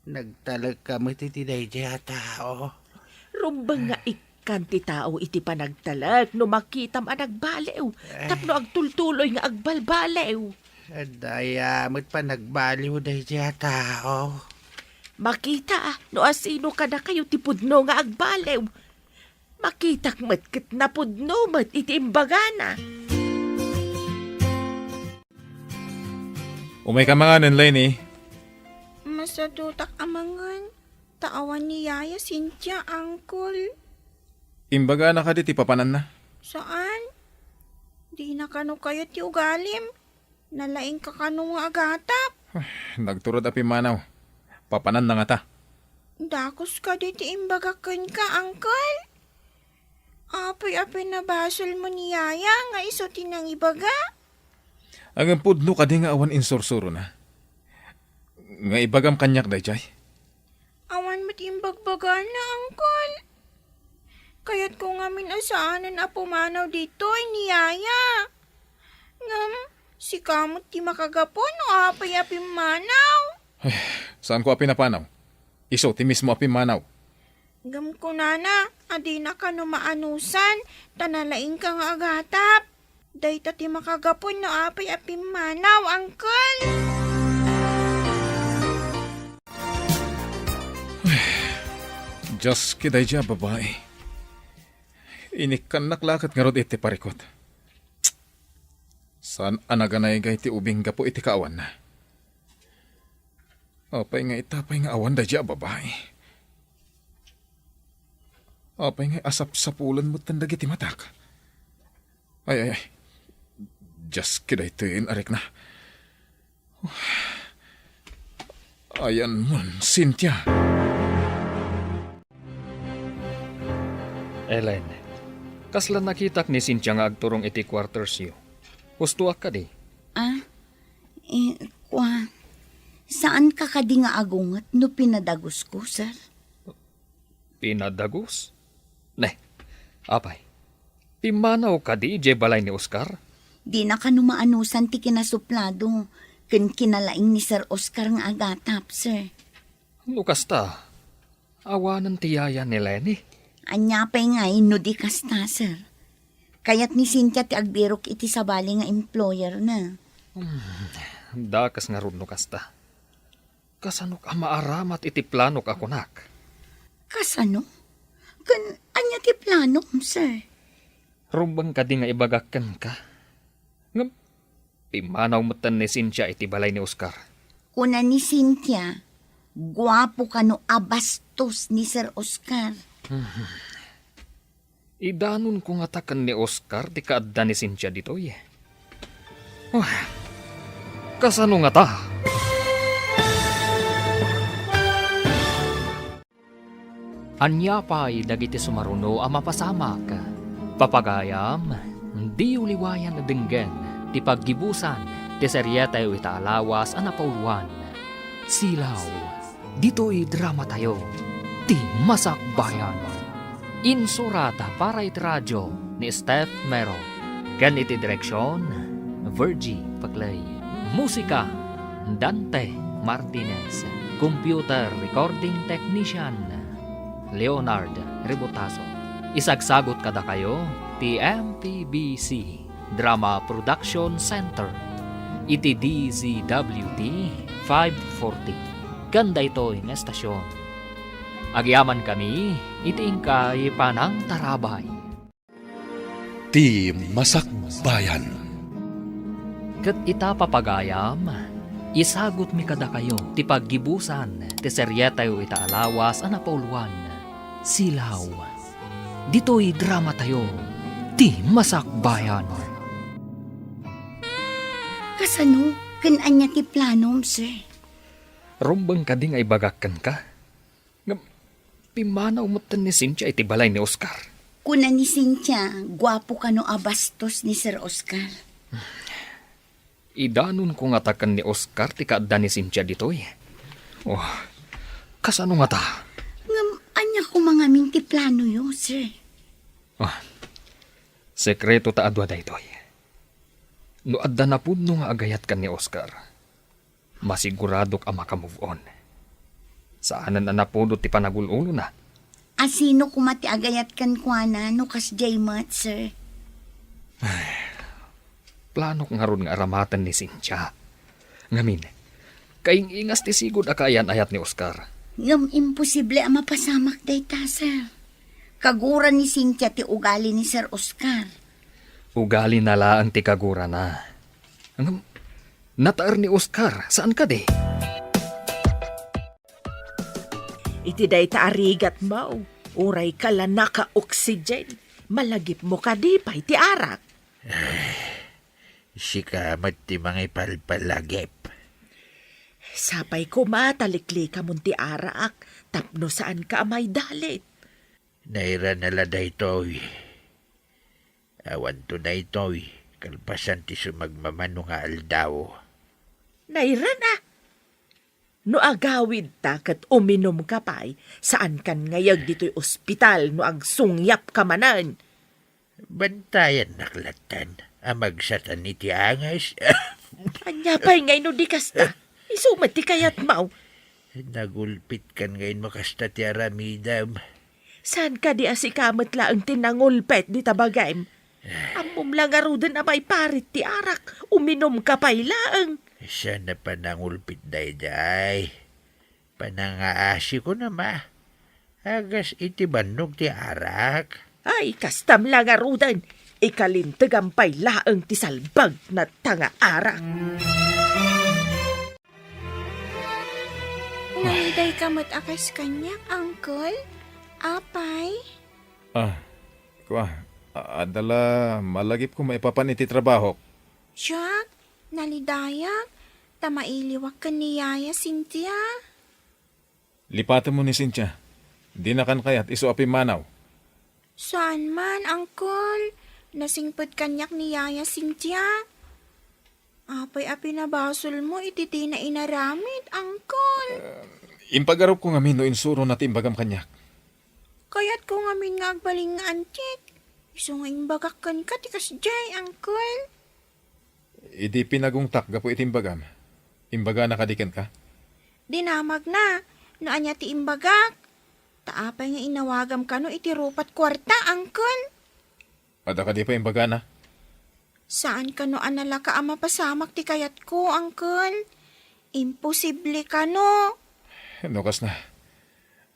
Nagtalekka met iti daydiay a tao. Rumbeng nga ik-, Maikkan ti tao iti panagtalek no makitam a nagbaliw tapno agtultuloy nga agbalbaliw. Daya met panagbaliw daydiay a tao. Makita no asino kadakayo ti pudno nga agbaliw. Makitak met ket napudno met iti imbagana. Umayka manganen, Lenny. Masadutak a mangan, ta awan ni Yaya Cynthia, Uncle. Imbagana kadi ti papananna? Saan. Dina kano kayat ti ugalim. Nalaingka kano nga agatap. Nagturod a pimmanaw. Papananna ngata. Dakes kadi ti imbagak kenka, Uncle. Apay a pinabasolmo ni Yaya nga isu ti nangibaga? Ngem pudno kadi nga awan insursurona? Nga ibagam kaniak daydiay? Awan met imbagbagana, Uncle. Kayatko ngamin a saanen a pumanaw ditoy ni Yaya. Ngem, sika met ti makagapu no apay a pimmanaw. Ay, saanko a pinapanaw. Isu ti mismo a pimmanaw. Ngem kunana a dina kano maanusan, ta nalaingka nga agatap. Dayta ti makagapu no apay a pimmanaw, Uncle. Dios, ket daydiay a babai. Inikkannak la ket ngarud iti parikut. Saan a naganaygay ti ubing gapu iti kaawanna. Apay nga ita pay nga awan daydiay a babai? Apay nga asapsapulen metten dagiti matak? Ay, ay, ay. Dios, ket daytoyen a rikna. Ayanmon, Cynthia. Ellen, kasla nakitak ni Cynthia nga agturong iti quartersyo. Hustoak kadi? Ah, eh, kua, saanka kadi nga agunget no pinadagusko, sir? Pinadagus? Ne, apay, pimmanaw kadi idiay balay ni Oscar? Dina kano maanusan ti kinasuplado ken kinalaing ni Sir Oscar nga agatap, sir. No kasta, awanen ti yaya ni Lenny? Ania pay ngay no di kasta, sir? Kayat ni Cynthia ti agbirok iti sabali nga employer na. Hmm, dakes ngarud no kasta. Kasanok a maaramat iti planok a kunak? Kasano? Ken ania ti planom, sir? Rumbeng kadi nga ibagak kenka? Ngem, pimmanaw metten ni Cynthia iti balay ni Oscar. Kuna ni Cynthia, guapo kano a bastos ni Sir Oscar. Idanonko ngata ken ni Oscar ti kaadda ni Cynthia ditoy. Ah, kasano ngata? Ania pay dagiti sumaruno a mapasamak? Papagayam, diyo liwayan a denggen ti paggibusan ti serietayo ita a lawas a napauluan, Silaw. Ditoy dramatayo, ti Masakbayan. Insurat para iti radio ni Steph Mero, ken iti direksion, Virgie Paclay. Musika, Dante Martinez. Computer recording technician, Leonard Rebotazo. Isagsagut kadakayo ti M P B C Drama Production Center iti D Z W T five forty ken daytoy nga estasion. Agyamankami iti inkay panangtarabay. Ti Masakbayan. Ket ita, papagayam, isagutmi kadakayo ti paggibusan ti serietayo ita a lawas a napauluan, Silaw. Ditoy dramatayo, ti Masakbayan. Kasano? Ken ania ti planom, sir? Rumbeng kadi nga ibagak kenka? Ngem, pimmanaw metten ni Cynthia iti balay ni Oscar. Kuna ni Cynthia, guapo kano a bastos ni Sir Oscar. Idanonko ngata ken ni Oscar ti kaadda ni Cynthia ditoy. Oh, kasano ngata? Ngem, ania koma ngamin ti planoyo, sir? Ah, sekreto ta adu a daytoy. No adda napudno nga agayat ken ni Oscar, masiguradok a maka-move on. Saanen a napudot ti panagul-ulona. Asino koma ti agayat kenkuana no kasdiay met, sir? Planok ngarud nga aramaten ni Cynthia. Ngamin, kaing-ingas ti sigud a kaayan-ayat ni Oscar. Ngem imposible a mapasamak dayta, sir. Kagura ni Cynthia ti ugali ni Sir Oscar. Ugalina laeng ti kagurana. Ngem, nataer ni Oscar, saan kadi? Iti dayta a rigatmo, uray ka la naka-oxygen, malagipmo kadi pay ti arak? Sika met ti mangipalpalagip. Sapay koma ta liklikamon ti arak tapno saanka a maidalit. Nairana la daytoy. Awanto daytoy, kalpasan ti sumagmamano nga aldaw. Nairana? No agawidta ket uminumka pay, saankan ngayeg ditoy ospital no agsungyapka manen. Bantayannak lattan a magsatan iti angas. Ania pay ngay no di kasta? Isu met ti kayatmo. Nagulpitkan ngay no kasta ti aramidem. Saan kadi a sika met laeng ti nangulpet dita bagim? Ammom la ngaruden a maiparit ti arak, uminumka pay laeng. Saan a panangulpit daydiay? Panangaasiko na ma. Agas iti bannog ti arak. Ay, kastam la ngaruden. Ikalintegam pay laeng ti salbagna ta nga arak. Nalidayka met a kas kaniak, Uncle? Apay? Ah, kua, a-, adda la malagipko maipapan iti trabahok. Jack, nalidayak, ta mailiwak ken ni Yaya Cynthia. Lipatemmo ni Cynthia. Dinakan kayat isu a pimmanaw. Saan man, Uncle. Nasingpet kaniak ni Yaya Cynthia. Apay a pinabasolmo iti dina inaramid, Uncle? Eh, impagarupko ngamin no insurona ti imbagam kaniak. Kayatko ngamin nga agbalin nga antik. Isu nga imbagak kenka ti kasdiay, Uncle. Idi pinagungtak gapu iti imbagam, imbagana kadi kenka? Dinamagna no ania ti imbagak. Ta apay nga inawagam kano iti rupat kuarta, Uncle? Adda kadi pay imbagana? Saan kano a nalaka a mapasamak ti kayatko, Uncle? Imposible kano. No kasna,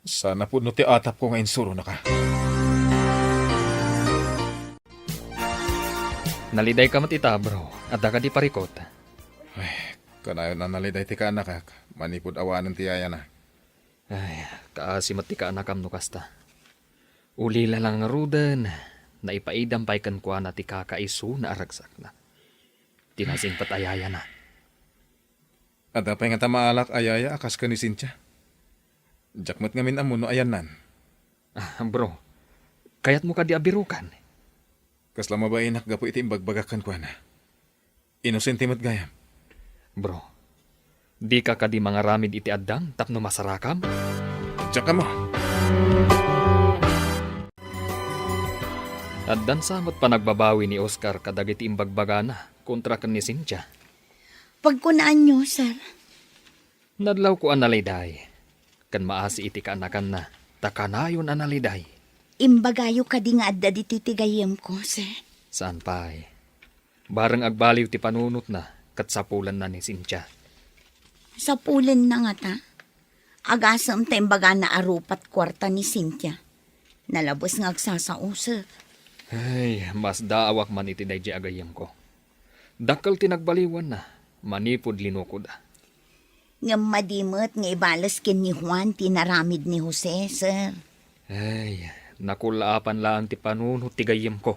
saan a pudno ti atapko nga insuronaka. Nalidayka met ita, bro. Adda kadi parikut? Ay, kanayon a naliday ti kaanakak, manipud awanen ti yayana. Ay, kaasi met ti kaanakam no kasta. Ulila la ngaruden, naipaidam pay kenkuana ti kakaisuna a ragsakna. Ti nasingpet a yayana. Adda pay ngata maalak a yaya a kas ken ni Cynthia. Diak met ngamin ammo no ayannan. Ah, bro, kayatmo kadi a birukan? Kasla mabainak gapu iti imbagbagak kenkuana. Inosente met gayam. Bro, dika kadi mangaramid iti addang tapno masarakam? Diak ammo. Addan sa met panagbabawi ni Oscar kadagiti imbagbagana kontra ken ni Cynthia. Pagkunaanyo, sir. Nadlawko a naliday, ken maasi iti kaanakanna, ta kanayon a naliday. Imbagayo kadi nga adda ditoy ti gayyemko, sir? Saan pay. Bareng agbaliw ti panunotna, ket sapulenna ni Cynthia. Sapulenna ngata? Agasem ta imbagana a rupat kuarta ni Cynthia. Nalabes nga agsasausek. Ay, masdaawak man iti daydiay a gayyemko. Dakkel ti nagbaliwanna, manipud linukoda. Ngem madi met nga ibales ken ni Juan ti inaramid ni Jose, sir. Ay, nakullaapan laeng ti panunot ti gayyemko.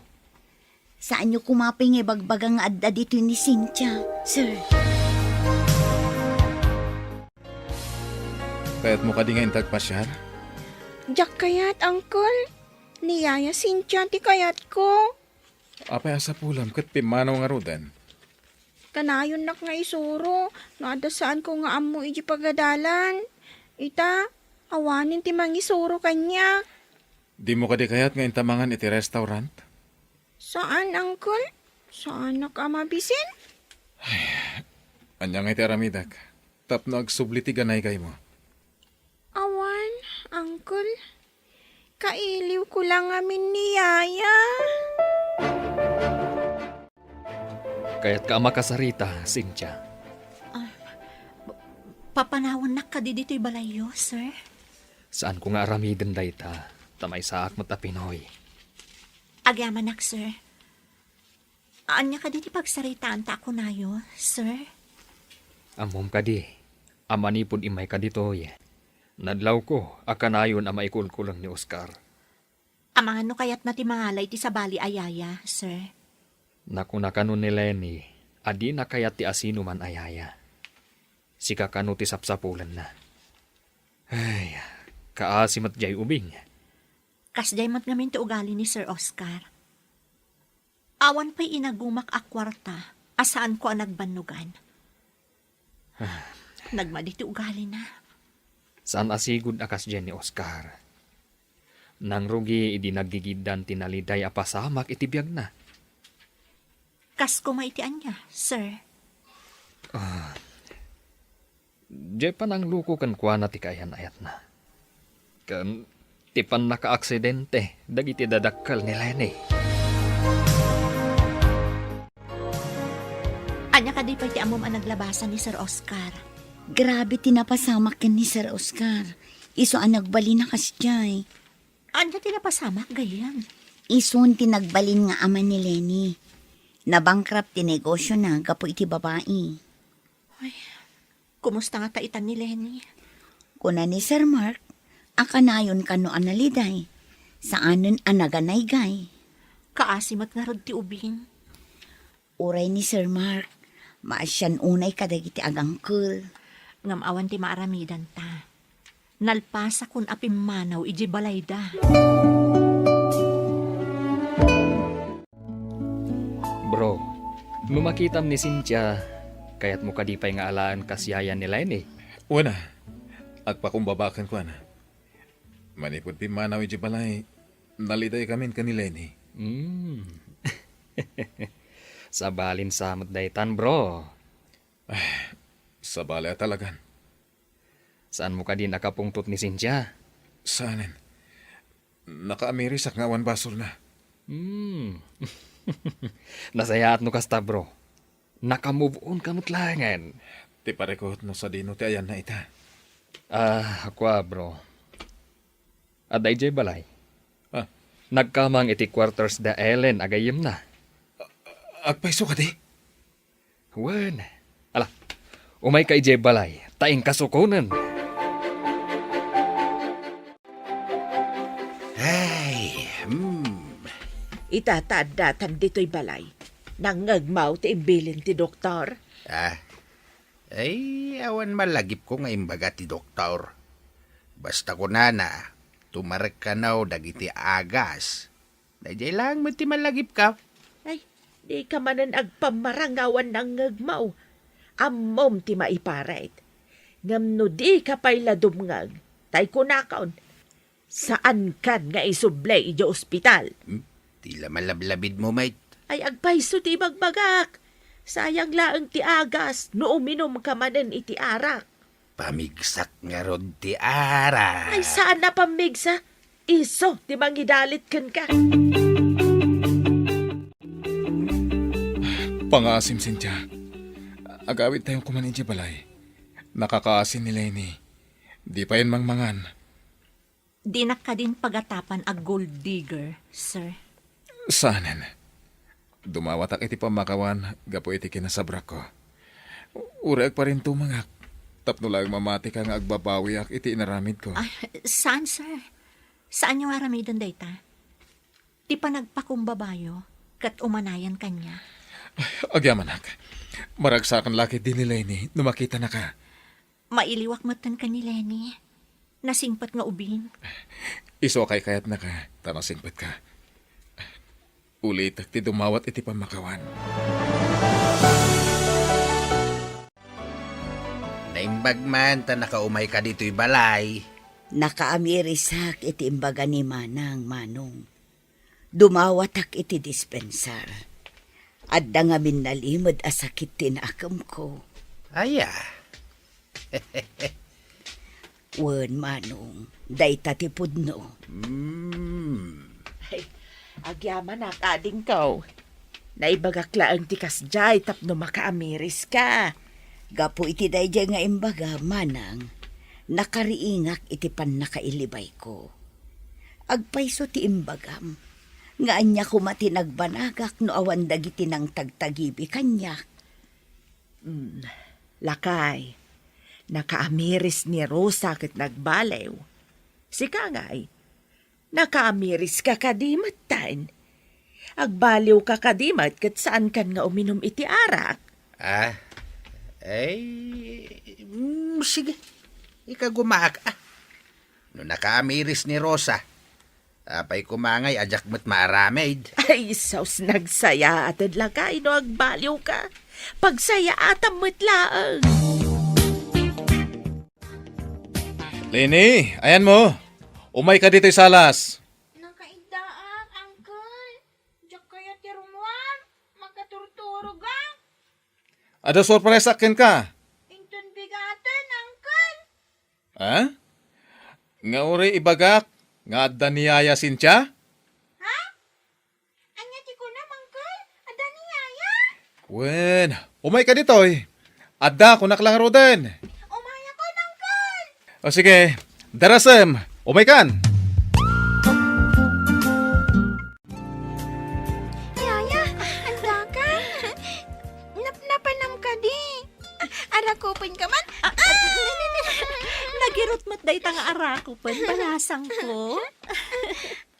Saanyo koma pay nga ibagbaga nga adda ditoy ni Cynthia, sir. Kayatmo kadi nga inta agpasiar? Diak kayat, Uncle. Ni Yaya Cynthia ti kayatko. Apay a sapulam ket pimmanaw ngaruden? Kanayonnak nga isuro no adda saanko nga ammo idiay pagadalan. Ita, awanen ti mangisuro kaniak. Dimo kadi kayat nga inta mangan iti restaurant? Saan, Uncle. Saanak a mabisin. Ania ngay ti aramidek tapno agsubli ti ganaygaymo? Awan, Uncle. Kailiwko la ngamin ni Yaya. Kayatka a makasarita, Cynthia? Ah, pa-, papanawannak kadi ditoy balayyo, sir? Saanko nga aramiden dayta, ta maysaak met a Pinoy. Agyamanak, sir. Ania kadi ti pagsaritaanta a kunayo, sir? Ammom kadi a manipud immayka ditoy, nadlawko a kanayon a maikulkuleng ni Oscar. Amangan no kayatna ti mangala iti sabali a yaya, sir? Nakuna kano ni Leni a dina kayat ti asinoman a yaya. Sika kano ti sapsapulenna. Ay, kaasi met jay ubing. Kasjay met ngamin ti ugali ni Sir Oscar. Awan pay inagumak a kuarta a saanko a nagbannogan. Nagmadi ti ugalina. Saan a sigud a kasdiay ni Oscar. Nangrugi idi naggigiddan ti naliday a pasamak iti biagna. Kas koma iti ania, sir? Ah, Diay panangluko kenkuana ti kaayan-ayatna. Ken ti pannakaaksidente dagiti dadakkel ni Leni. Ania kadi pay ti ammom a naglabasan ni Sir Oscar? Grabe ti napasamak ken ni Sir Oscar. Isu a nagbalin a kasdiay. Ania ti napasamak, gayyem? Isun ti nagbalin nga ama ni Leni. Nabankrupt ti negosiona gapu iti babai. Ay, kumusta ngata itan ni Leni? Kuna ni Sir Mark, a kanayon kano a naliday. Saanen a naganaygay. Kaasi met ngarud ti ubing. Uray ni Sir Mark, maasian unay kadagiti agangkel. Ngem awan ti maaramidanta. Nalpasakon a pimmanaw idiay balayda. Bro, no makitam ni Cynthia, kayatmo kadi pay nga alaen kas yaya ni Leni? Wen a, agpakumbaba kenkuana. Manipud pimmanaw idiay balay, nalidaykamin ken ni Leni. Hmm. Sabalin sa met daytan, bro. Ay, sabali a talagan. Saanmo kadi nakapungtot ni Cynthia? Saanen. Nakaamirisak nga awan basolna. Hmm. Nasayaat no kasta, bro. Naka-move on ka met laengen. Ti parikut no sadino ti ayanna ita. Ah, kua, bro. Adda idiay balay. Ah. Nagkamang iti quarters da Ellen a gayyemna. Agpayso kadi? Wen. Ala, umayka idiay balay, ta inkasukonen. Ay, hmm. Ita ta addatan ditoy balay. Nangngegmaw ti imbilin ti doktor. Ah, ay, awan malagipko nga imbaga ti doktor. Basta kunana, tumarek kano dagiti agas. Daydiay laeng met ti malagipka. Ay, dika manen agpammarang nga awan nangngegmaw. Ammom ti maiparit. Ngem no dika pay la dumngeg, tay kunakon, saankan nga isubli idiay ospital. Hmm? Ti la malablabidmo met. Ay, agpayso ti ibagbagak. Sayang laeng ti agas no uminumka manen iti arak. Pamigsak ngarud ti arak. Ay, saan a pamigsa? Isu ti mangidalit kenka. Pangaasim, Cynthia. Agawidtayon koman idiay balay. Nakakaasi ni Leni. Di payen mangmangan. Dinak kadin pagatapan a gold digger, sir. Saanen. Dumawatak iti pammakawan gapu iti kinasabrakko. Uray agparintumengak tapno laeng mamatika nga agbabawiak iti inaramidko. Ay, saan, sir? Saanyo nga aramiden dayta? Ti panagpakumbabayo ket umanayan kaniak. Ay, agyamanak. Maragsakan la ketdi ni Leni no makitanaka. Mailiwak metten ken ni Leni. Nasingpet nga ubing. Isu a kaykayatnaka, ta nasingpetka. Ulitek ti dumawat iti pammakawan. Naimbag man ta nakaumayka ditoy balay. Nakaamirisak iti imbaga ni Manang, Manong. Dumawatak iti dispensar. Adda ngamin nalimed a sakit ti nakemko. Aya. Wen, Manong, dayta ti pudno. Mm. Ay, agyamanak, adingko. Naibagak laeng ti kasdiay tapno makaamiriska. Gapu iti daydiay nga imbaga, Manang, nakariingak iti pannakailibayko. Agpayso ti imbagam, nga ania koma ti nagbanagak no awan dagiti nangtagtagibi kaniak? Mm, lakay, nakaamiris ni Rosa ket nagbaliw. Sika ngay, nakaamiriska kadi metten? Agbaliwka kadi met ket saankan nga uminum iti arak? Ah, ay, mm, sige. Ikagumaak, ah. No nakaamiris ni Rosa, apay koma ngay a diak met maaramid? Ay, sus, nagsayaated lakay no agbaliwka. Pagsayaatam met laeng. Leni, ayanmo. Umayka ditoy salas. Nakaiddaak, Uncle. Diak kayat ti rummuar. Makaturturogak. Adda sorpresak kenka. Inton bigaten, Uncle. Ha? Nga uray ibagak nga adda ni Yaya, Cynthia? Ha? Ania ti kunam, Uncle? Adda ni Yaya? Wen, umayka ditoy. Adda, kunak la ngaruden. Umayakon, Uncle. O sige, darasem, umaykan. Yaya, addakan. Napnapanam kadi? Arakupenka man? Ah, ah, nagirot met dayta nga arakupen, balasangko.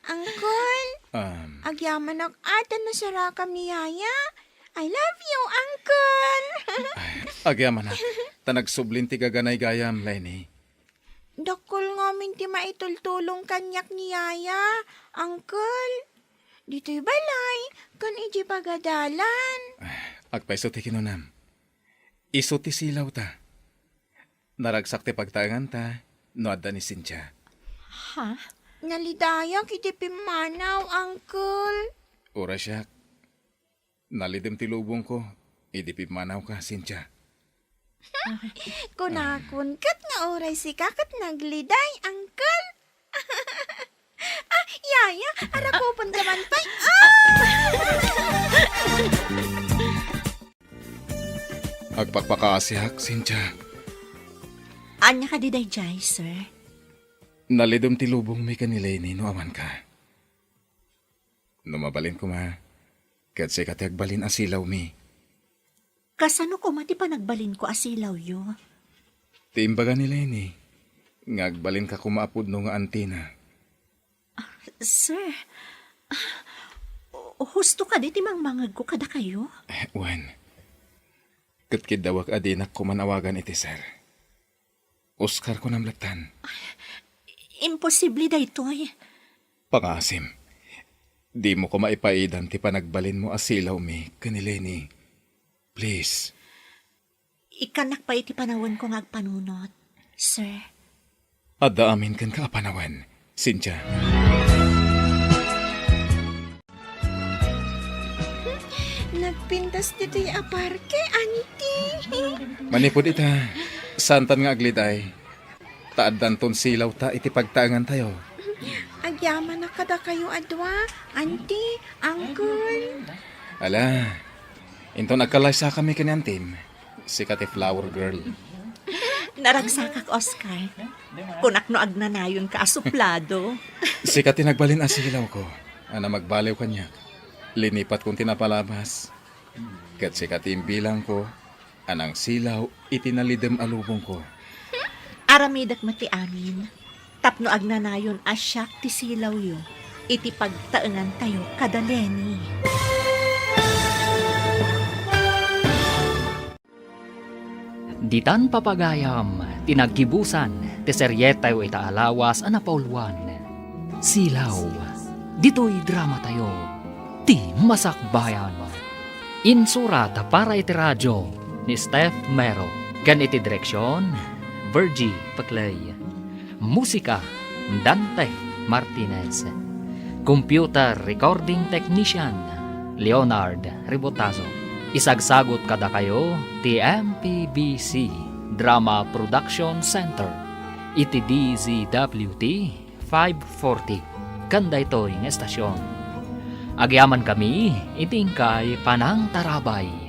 Uncle, Um, agyamanak a ta nasarakam ni Yaya. I love you, Uncle. Ay, agyamanak. Ta nagsublin ti gaganay gayam, Leni. Dakkel ngamin ti maitultulong kaniak ni Yaya, Uncle. Ditoy balay, ken idiay pagadalan. Agpayso ti kinunam. Isu ti silawta. Naragsak ti pagtaenganta no adda ni Cynthia. Ha? Nalidayak iti pimmanaw, Uncle. Uray siak. Nalidem ti lubongko idi pimmanawka, Cynthia. Kunakon ket nga uray sika ket nagliday, Uncle. Ah, Yaya, arakupenka man pay. Ah! Agpakpakaasiak, Cynthia. Ania kadi daydiay, sir? Nalidem ti lubongmi ken ni Leni no awanka. No mabalin koma, ket sika ti agbalin a silawmi. Kasano koma ti panagbalinko a silawyo? Ti imbaga ni Leni nga agbalinka koma a pudno nga antina. Ah, sir, ah, husto kadi ti mangmangegko kadakayo? Eh, wen. Ket kiddawek a dinak koma awagan iti sir. Oscar, kunam lattan. Imposible daytoy. Pangaasim, dimo koma ipaidan ti panagbalinmo a silawmi ken ni Leni. Please. Ikkannak pay iti panawenko nga agpanunot, sir. Adda amin kenka a panawen, Cynthia. Nagpintas ditoy a parke, Auntie. Manipud ita, saantan nga agliday. Ta addanton silawta iti pagtaengantayo. Agyamanak kadakayo a dua, Auntie, Uncle. Ala, inton agkalaysakami ken ni Antim, sika ti flower girl. Naragsakak, Oscar. Kunak no agnanayonka a suplado. Sika ti nagbalin a silawko, a namagbaliw kaniak. Linipatkon ti napalabas. Ket sika ti imbilangko a nangsilaw iti nalidem a lubongko. Aramidek met ti amin, tapno agnanayon a siak ti silawyo iti pagtaengantayo kada Leni. Ditan papagayam ti naggibusan ti serietayo ita a lawas a napauluan, Silaw. Ditoy dramatayo, Ti Masakbayan. Insurat para iti radio ni Steph Mero ken iti direksion, Virgie Paclay. Musika, Dante Martinez. Computer recording technician, Leonard Ribotazo. Isagsagut kadakayo ti M P B C Drama Production Center. iti D Z W T five forty, ken daytoy nga estasion. Agyamankami iti inkay panangtarabay.